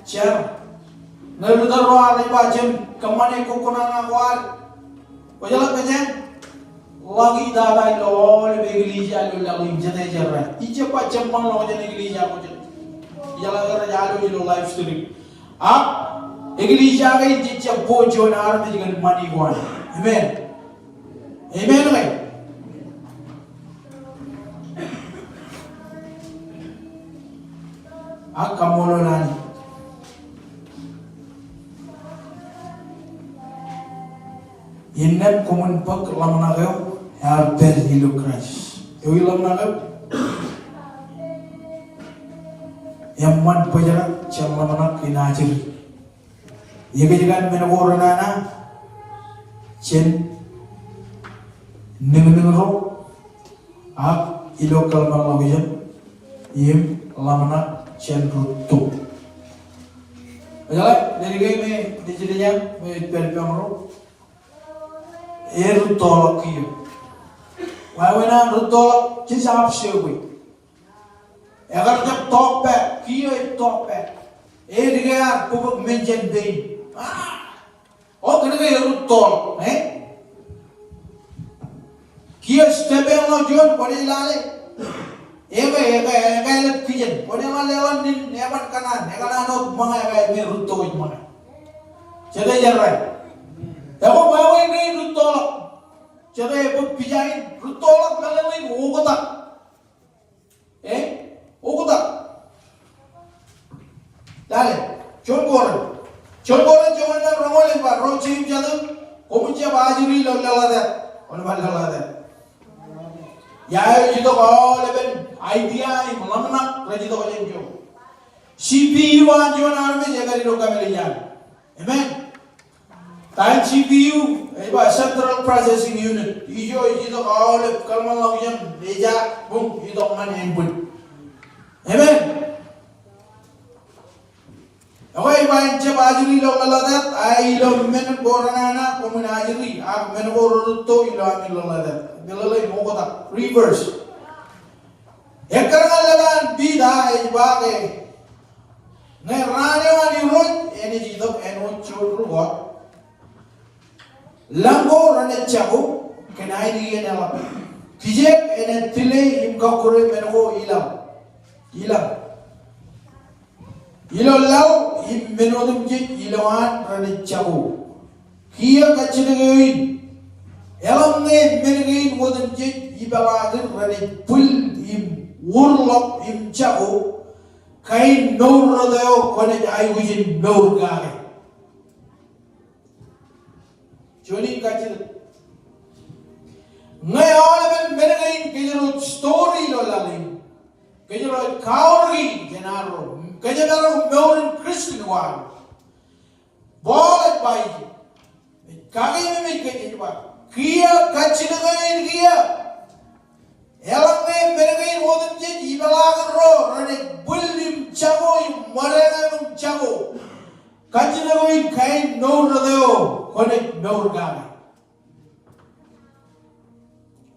Jar. Ñe ri tōl ro aṃ rej ba, jen kōṃṃane kōkkuṇaṇa ko ad. Kwōjeḷā kōjeañ? Ḷak itata ilo aolep eklejia ilo laḷ in, jete jar ro. Ij jab ba jeṃṃan ḷọk jān eklejia ko jet. Ijeḷā ke rej alwōj ilo live stream. Ak eklejia kein jej jab bo juon armej kōn ṃani ko an. Amen. Amen ke? Ak kaṃṃoolol Anij. Innām koṃwin bōk ḷōmṇak eo ear pād ilo Kraist. Ewi ḷōmṇak eo? Eṃṃan bōjrak jān ḷōmṇak in ajri. Ekōjkan men ko renana jān niñniñ ro ak ilo kōḷmānḷọkjeṇ im ḷōmṇak jān rūtto. Ejeḷā, ledik eo me nejid eo me ej pād ippām ro. Erūttoḷọk kiiō. Wāween an rūttoḷọk, jej abseiwe. Ekar jab tọọk pā, kiiō ej tọọk pā. Edik ear bōkbōk men jān pein. Ah! O, kōnke erūttoḷọk, eh? Kiiō step eo ḷọk juon, kwōnaaj lale. Eke, eke, eke eḷap kijen. Kwōnaaj lale eḷap nin, eban kōṇaan, ekōṇaan wōt ṃōñā, eke me rūtto ej ṃōñā. Jete jar ro. Ekwe, wāween kein rūttoḷọk. Jete ej bōk pija in, rūttoḷọk meḷeḷein oktak. Eh? Oktak. Lale, juon Korint. Juon Korint joñoul emān roñoul ej ba, ro jeiū jatū, koṃwin jab ajri ilo lōḷḷātāt. Kwōn ba lōḷḷātāt. Ia eo ej itok aolepen idea im ḷōmṇak rej itok jān ijo. C P U an juon armej ej pād ilo kamālij an. Amen. Ta eo C P U, ej ba Central Processing Unit. Ijo ej itok aolep kōḷmānḷọkjeṇ, ejja, buñ, itok ñan ānbwin. Amen. Ekwe ej ba en jab ajri ilo lōḷḷātāt, a ilo men ko renana koṃwin ajri, ak men ko rerūtto ilo ami lōḷḷātāt. Meḷeḷein oktak, reverse. Ekkar ñan lōḷḷātāt Piter ej ba ke ñe raan eo an Irooj enaaj itok āinwōt juon ri-kọọt. Lañ ko renaaj jako kōn ainikiō in eḷap. Kijeek enaaj tile im kọkkure men ko ilañ. Ilañ. Ilo laḷ im men otemjej ilowaan renaaj jako. Kiiō kajjitōk eo in. Eḷaññe men kein otemjej ipeḷaakin renaaj bwil im urḷọk im jako, kain mour rot eo kwōnaaj aikuj in mour kake. Juon in kajjitōk. Ñe aolepen men kein kōjro ej story ilo laḷ in, kōjro ej kaorōki jān arro, kōjro ej mour in Christian ko an. Paul ej ba ije, ej kakememej kōj ej ba, kiiō kajjitōk eo in kiiō. Eḷaññe men kein otemjej ipeḷaakin ro renaaj bwil im jako im ṃōdeañ im jako, kajjitōk eo in kain mour rot eo kwōnaaj mour kake.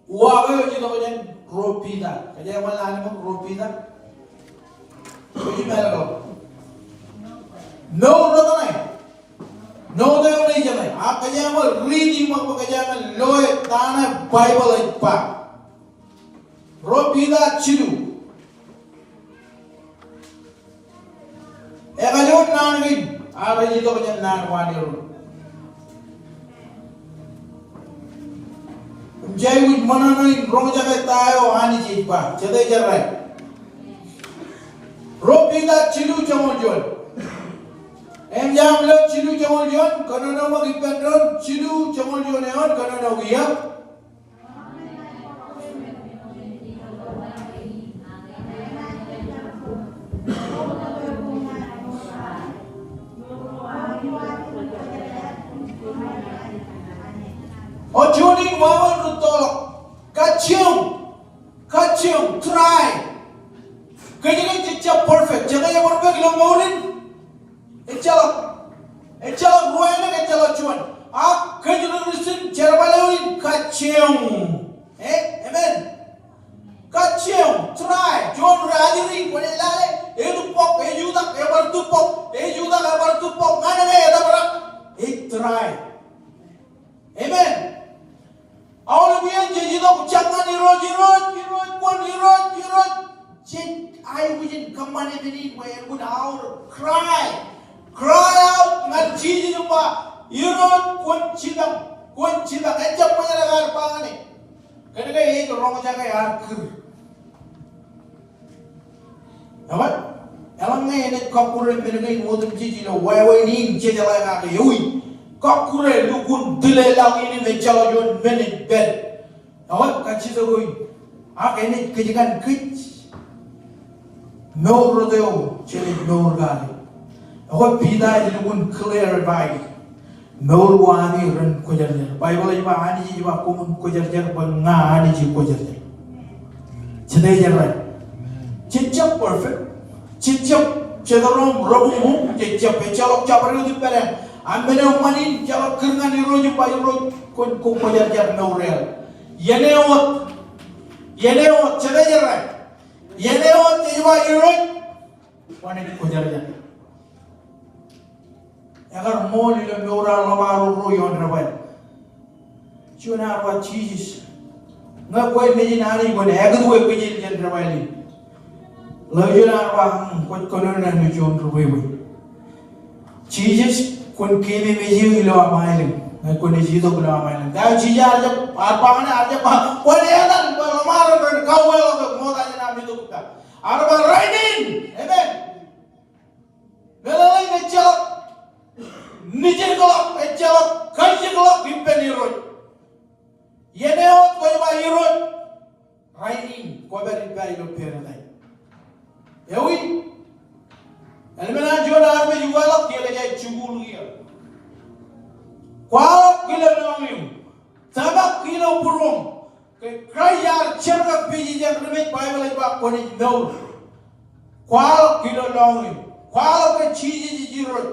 Uwaak eo ej itok jān ro Piter. Kōjeañ ṃōk ḷọk ro Piter. Kwōj meḷeḷe. Mour rot ṇe. Note eo ṇe ej ṇe. Ak kōjeañ ṃōk riiti ṃōk bwe kōjeañ ṃōk loe ta ṇe Baibōḷ ej ba. Ro Piter jilu. Ekajoor naan kein, ak ej itok jān naan ko an Irooj. Im jej aikuj ṃōṇōṇō in roñjake ta eo Anij ej ba, jete ej errā. Ro Piter jilu joñoul juon. Im jab lo jilu joñoul juon, kōnono ṃōk ippān doon, jilu joñoul juon eoon, kōnono kiiō. O juon in wāween rūttoḷọk. Kajjioñ. Kajjioñ. Try. Kōj ke jej jab perfect. Jete ej perfect ilo mour in? Ejjeḷọk. Ejjeḷọk ruwainōk, ejjeḷọk juon. Ak kōj ri Kristian, jerbal eo in kajjioñ. Eh, amen. Kajjioñ, try. Juon ri ajri, kwōnaaj lale, etūbok, ejutak, ebar tūbok, ejutak, ebar tūbok, ñan ke etōprak, ej try. Amen. Aolep iien jej itok jab ñan Irooj, Irooj, Irooj, kwōn Irooj, Irooj. Jej aikuj in kōṃṃane men in bwe en kōṇaan aorōk. Cry. Cry out ñan Jisōs im ba, Irooj, kwōn jipañ, kwōn jipañ. Ejjab bōjrak ad ba ñane. Kōnke ej roñjake ad kūr. Eḷaññe enaaj kọkkure men kein otemjej ilo wāween in jej jeḷā kake ewi. Kọkkure lukkuun tile laḷ in im ejjeḷọk juon men ej pād. Ewi, kajjitōk eo in. Ak enaaj kōjkan kōj mour rot eo jenaaj mour kake. Ewi, Piter ej lukkuun clarify. Mour ko ami ren kwōjarjar. Baibōḷ ej ba, Anij ej ba, koṃwin kwōjarjar bwe ña Anij ikwōjarjar. Jete ej errā. Jej jab perfect. Jej jab, jej jab ro ṃōk, jej jab, ejjeḷọk jabdewōt ippād eṇ. Ak men eo eṃṃan in, ejjeḷọk kūr ñan Irooj im ba Irooj, kwōn kwōjarjar mour eo. Iien eo wōt. Iien eo wōt, jete ej errā. Iien eo wōt, ej ba Irooj, kwōnaaj kwōjarjar. Ekar ṃool ilo mour an ḷōṃaro ro ioon debwāāl. Juon ear ba Jisōs, ñe kwe Nejin Anij kwōn ekūtwe kōjel jān debwāāl in. Ḷeo juon ear ba, mm, kwōj kōnono ilo juon ri bwebwe. Jisōs, kwōn keememej eō ilo aṃ aelōñ. Ñe kwōnaaj itok ilo aṃ aelōñ. Ta eo Jisōs ear jab, ear ba ñan, ear jab ba, kwōn etan bwe ḷōṃaro ren kauweḷọk eok ṃokta jān aṃ itok ippa. Ear ba rainin. Amen. Meḷeḷein ejjeḷọk nejirkḷọk, ejjeḷọk kalijekḷọk ippān Irooj. Iien eo wōt kwōj ba Irooj, rainin kwōpād ippa ilo paradise. Ewi, eḷmen an juon armej uwaḷọk, kiiō ḷe jej jikuuḷ kiiō. Kwaḷọk ilo lọñiṃ. Tōmak ilo būruōṃ. Ke Kraist ear jerkakpeje jān ri mej, Baibōḷ ej ba kwōnaaj mour. Kwaḷọk ilo lọñiṃ. Kwaḷọk ke Jisōs ej Irooj.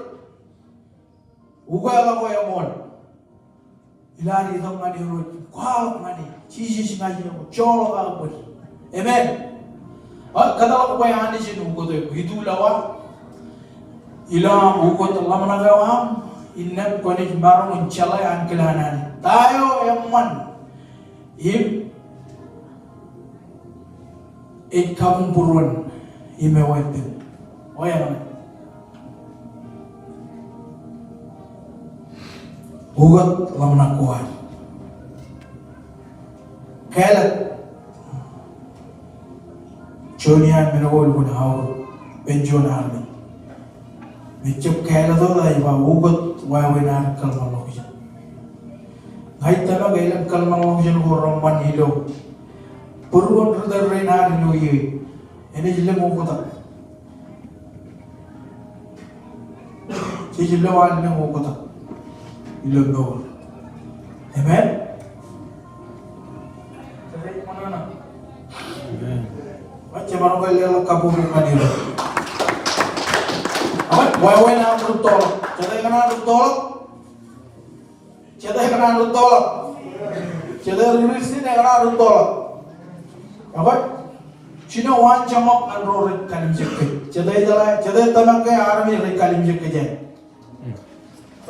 Ukeḷọk ko eṃool. Ilo ad itok ñan Irooj. Kwaḷọk ñan e. Jisōs ña ij eo. Joḷọk aō bōd. Amen. Bar kōtḷọk bwe Anij en ukōte eok. Itulowa. Ilo aṃ ukōt ḷōmṇak eo aṃ, innām kwōnaaj maroñ in jeḷā ankilaan Anij. Ta eo eṃṃan im ej kabuñbūruon im eweeppān. O eṃṃan. Ukōt ḷōmṇak ko ad. Kāālōt. Juon iaan men ko lukkuun aorōk. Ippān juon armej. Im ejjab kāālōt wōt, ej ba ukōt wāween ad kōḷmānḷọkjeṇ. Ña ij tōmak elōñ kōḷmānḷọkjeṇ ko reṃṃan ilo būruon ri tōl rein ad ilo iiō. Enaaj lōñ oktak. Jej lo ad lōñ oktak ilo mour. Amen. Jej ṃōṇōṇō. Bar ke leḷọk kabbokbok ñan Irooj. Amen. Wāween an rūttoḷọk. Jete kōṇaan rūttoḷọk? Jete kōṇaan rūttoḷọk? Jete ri Kūrjin ekōṇaan rūttoḷọk? Amen. Jino waanjoñak ñan ro rej kalimjek kōj. Jete jeḷā, jete tōmak ke armej rej kalimjek kōj.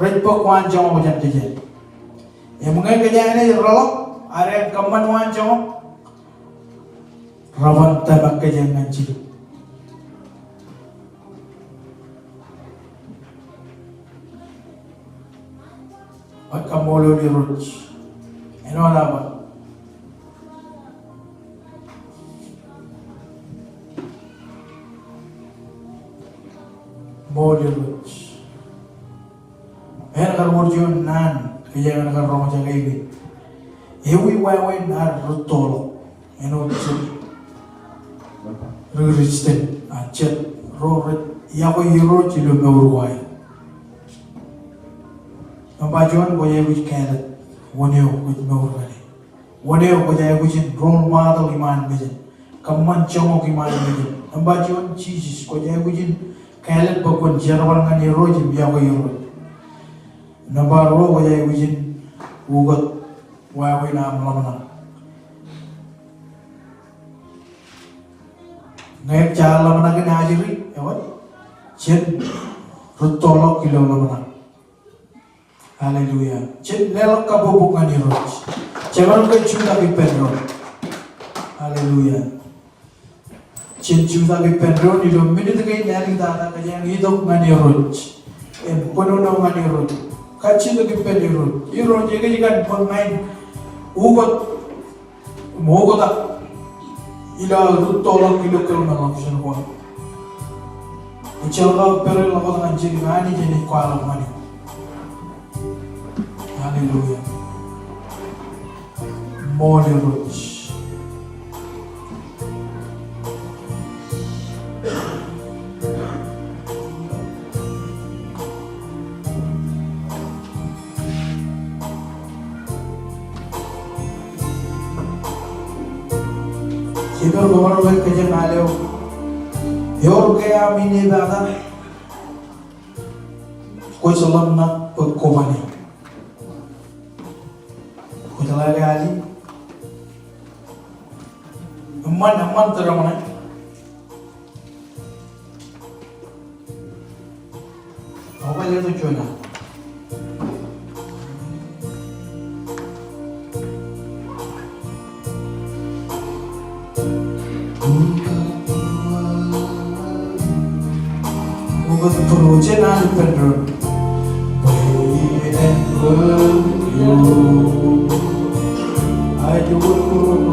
Rej bōk waanjoñak jān kōj. Im ñe kōj enaaj reḷọk, ak kōṃṃan waanjoñak, reban tōmak kōj ñan jidik. Bar kaṃṃoolol Irooj. Āinwōt aō ba. Ṃool Irooj. Ear kar wōr juon naan, kōj ear kar roñjake in. Ewi wāween ad rūttoḷọk. Āinwōt jet ri Kūrjin, ak jet ro rej yokwe Irooj ilo mour ko aer. Nōṃba juon, kwōj aikuj kāālōt wōn eo kwōj mour ñane. Wōn eo kwōj aikuj in role model iṃaan mejān. Kōṃṃan joñak iṃaan mejān. Nōṃba juon, Jisōs, kwōj aikuj in kāālōt bwe kwōn jerbal ñan Irooj im yokwe Irooj. Nōṃba ruo, kwōj aikuj in ukōt wāween aṃ ḷōmṇak. Ñe ejja ḷōmṇak in ajri, ewōr, jen rūttoḷọk ilo ḷōmṇak. Hallelujah. Jen leḷọk kabbokbok ñan Irooj. Jemaroñ ke jutak ippān doon. Hallelujah. Jen jutak ippān doon ilo minit kein āliktata kōjeañ itok ñan Irooj. Im kōnono ñan Irooj. Kajjitōk ippān Irooj. Irooj, ekōjkan bwe ña in ukōt im oktak ilo aō rūttoḷọk ilo kōḷmānḷọkjeṇ ko aṃ. Ejjeḷọk aō pād ḷọk wōt ñan jidik Anij enaaj kwaḷọk ñan eō. Hallelujah. Ṃool Irooj. Jemem kōṃṃan bwe kōjeañ al eo. Eor ke aṃ inepata, kwōj ḷōmṇak bwe kwō ban e. Kwōj ḷak ali. Eṃṃan, eṃṃan tōre ṃōṇe. Awa, leto juon al. Ukōt būruō, jen al ippān doon. Aet, ukōt būruō.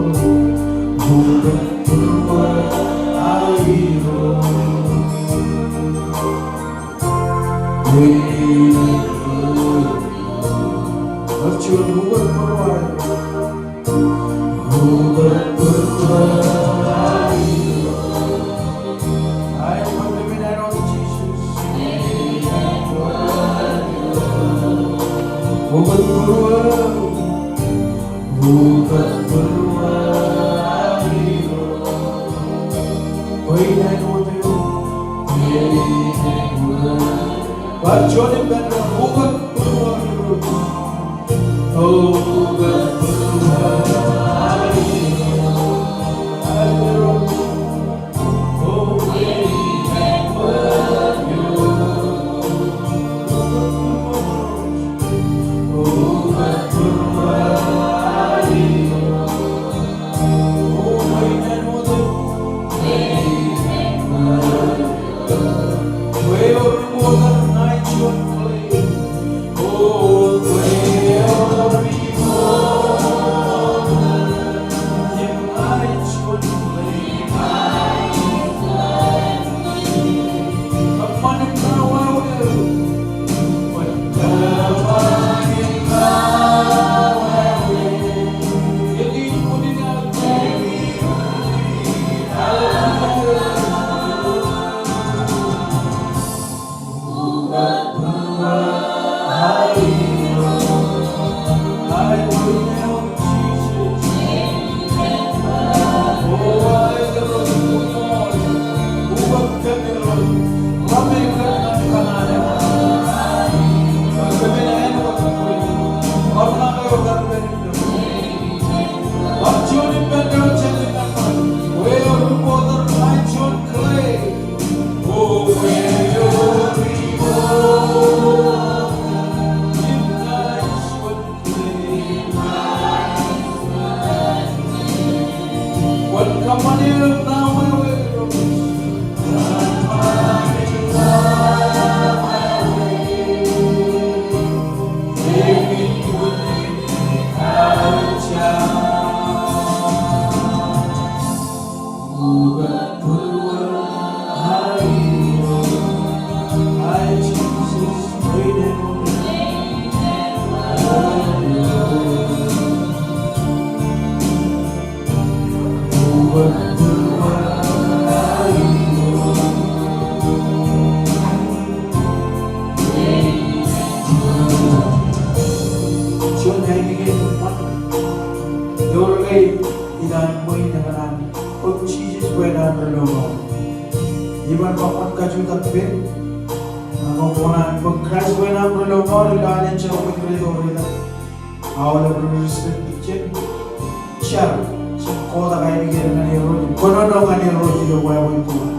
Ewōr ke ilo an ṃwiin ekōṇaan bōk Jisōs bwe en an ri-lọmọọr. Iban ṃōk kajjitōk pen, ak kōṇaan bōk Kraist bwe en an ri-lọmọọr ilo an ejjeḷọk ri-tōl ri-tōl. Aolep ri-Kristian jen jar, jen kotak ainikien ñan Irooj, kōnono ñan Irooj ilo wāween ko ad.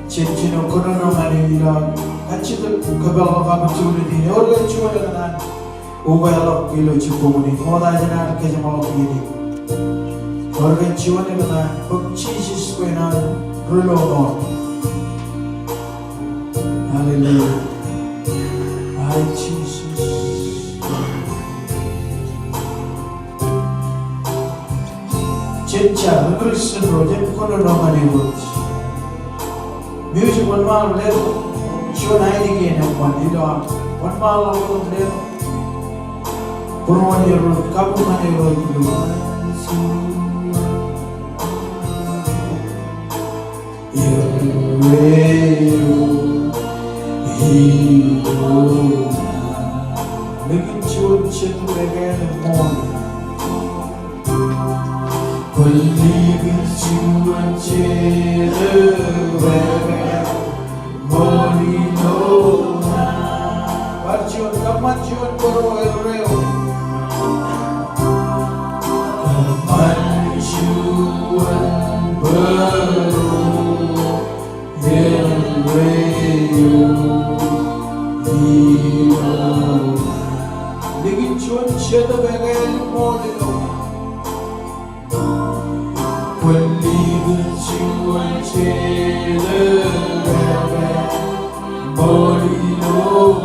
Jen jino kōnono ñan e ilo kajjitōk kōpeḷḷọk opportunity eo ewōr ke juon ekōṇaan ukeḷọk ilo jibboñōn in. Ṃokta jān ad kōjeṃḷọk iien in. Ewōr ke juon ekōṇaan bōk Jisōs bwe en an ri-lọmọọr. Hallelujah. Ai Jisōs. Jen jar, ri-Kristian ro, jen kōnono ñan Irooj. Music, wōnṃaanḷọk letok juon ainikien eṃṃan ilo aṃ. Wōnṃaanḷọk letok. Būruon Irooj, kabuñ ñan Irooj ilo. Likūt juon Jetōb Ekāāl ṃool. Likūt juon Jetōb Ekāāl ṃool ilo. Bar juon, kōṃṃan juon bōro erreo. Kōṃṃan juon bōro erreo ilo. Likūt juon Jetōb Ekāāl ṃool ilo. Likūt juon Jetōb Ekāāl ṃool ilo.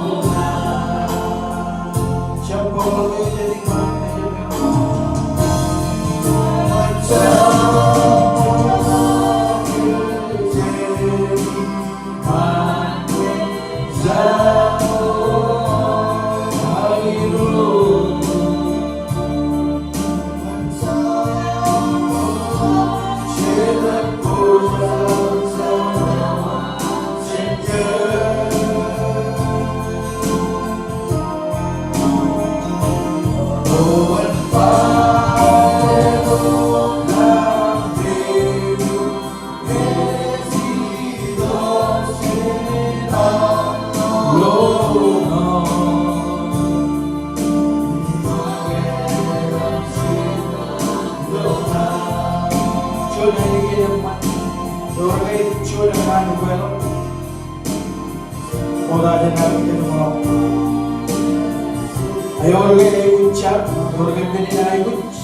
Ewōr ke aikuj jar, ewōr ke men in aikuj.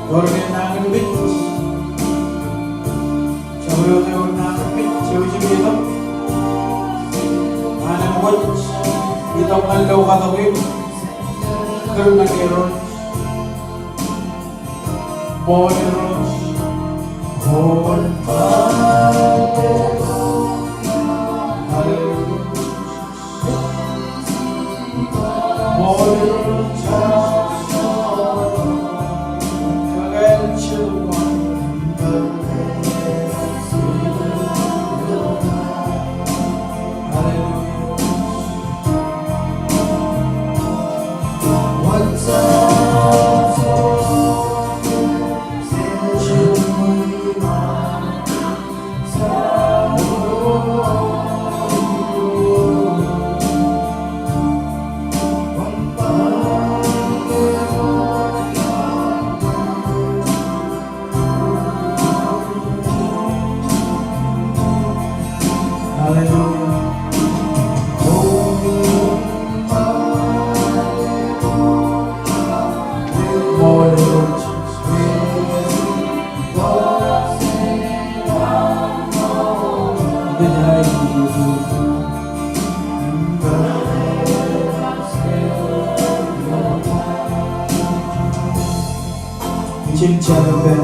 Ewōr ke nañinmej. Jabdewōt eo nañinmej, jouj im itok. An eṃōj, itok ñan lo katok in. Kūr ñan Irooj. Ṃool Irooj. Ṃool. Hallelujah. Hallelujah. Jen jar ippān.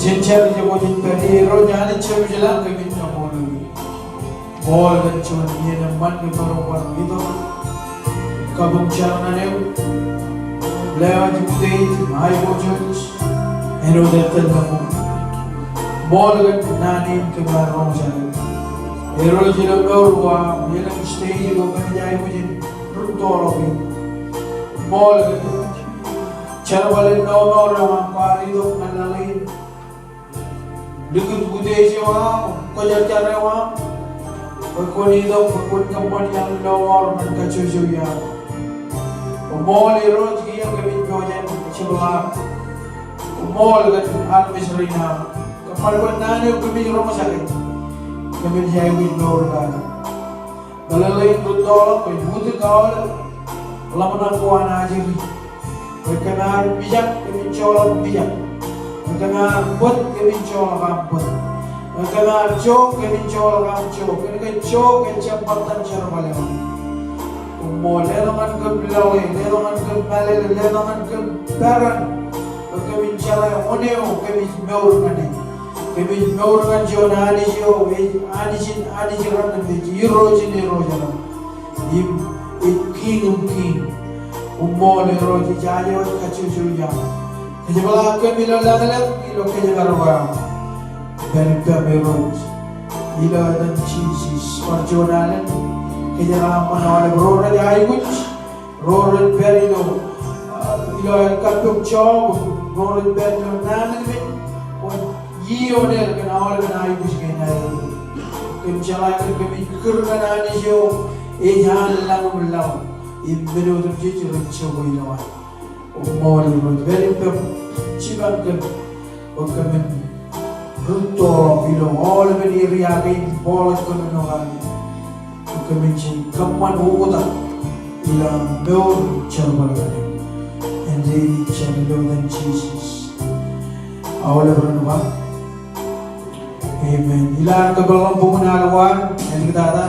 Jen jar ijo kwōj pād ie. Irooj, Anij Jemem ilañ kōmij kaṃṃoolol eok. Ṃool kōn juon iien eṃṃan kōm bar bar itok. Kabuñ jar ñan eok. Lewōj im tōl im aiboojoj āinwōt etal ḷọk. Ṃool kōn naan in kōm ar roñjake. Irooj, ilo mour ko aṃ, elōñ stage ko kōmij aikuj in rūttoḷọk eok. Ṃool, jerbal in lọmọọr eo aṃ kwaar itok ñan laḷ in. Likūt utiej eo aṃ, kwōjarjar eo aṃ, bwe kwōn itok, bwe kwōn kōṃṃan iaan lọmọọr ñan kajjojo iaam. Koṃṃool Irooj kiiō kōmij pojak jepḷaak. Koṃṃool kōn armej rein aṃ. Kōṃṃan bwe naan eo kōmij roñjake, kōmij aikuj mour kake. Meḷeḷein rūttoḷọk, kōmij wūtik aolep ḷōmṇak ko an ajri. Bwe kōm ar mijak, kōmij joḷọk mijak. Bwe kōm ar bōd, kōmij joḷọk aṃ bōd. Bwe kōm ar jook, kōmij joḷọk aṃ jook. Kōn ke jook ej jab ṃōttan jerbal eo aṃ. Koṃṃool, letok ñan kōm lọwe, letok ñan kōm mālele, letok ñan kōm peran. Bwe kōmin jeḷā wōn eo kōmij mour ñan e. Kōmij mour ñan juon Anij eo ej Anij in anij raṇ im ej Irooj in irooj raṇ im ej Kiiñ in kiiñ. Koṃṃool Irooj, ijaje wōt kajjojo iaam. Kōjepḷaak kōm ilo laḷ, ilo kōjparok eo aṃ. Pād ippaṃ Irooj. Ilo etan Jisōs, bar juon alen kōjeraaṃṃan aolep ro rej aikuj, ro rej pād ilo, ah, ilo aer kappok job, ro rej pād ilo naan in men, kwōn iioon er kōn aolepen aikuj kein aer. Kōm jeḷā kōn kōmij kūr ñan Anij eo ej an lañ im laḷ im men otemjej ren jokwe ilowaan. Koṃṃool Irooj, pād ippaṃ, jipañ kōm bwe kōmin rūttoḷọk ilo aolepen area kein bōlen kōm ilo kake. Bwe kōmin jen kōṃṃan oktak ilo mour jerbal kaṇe. Āindein jen ilo etan Jisōs. Aolep ren ba, amen. Ilo an kōpeḷḷọk buñūn Alwar, āliktata,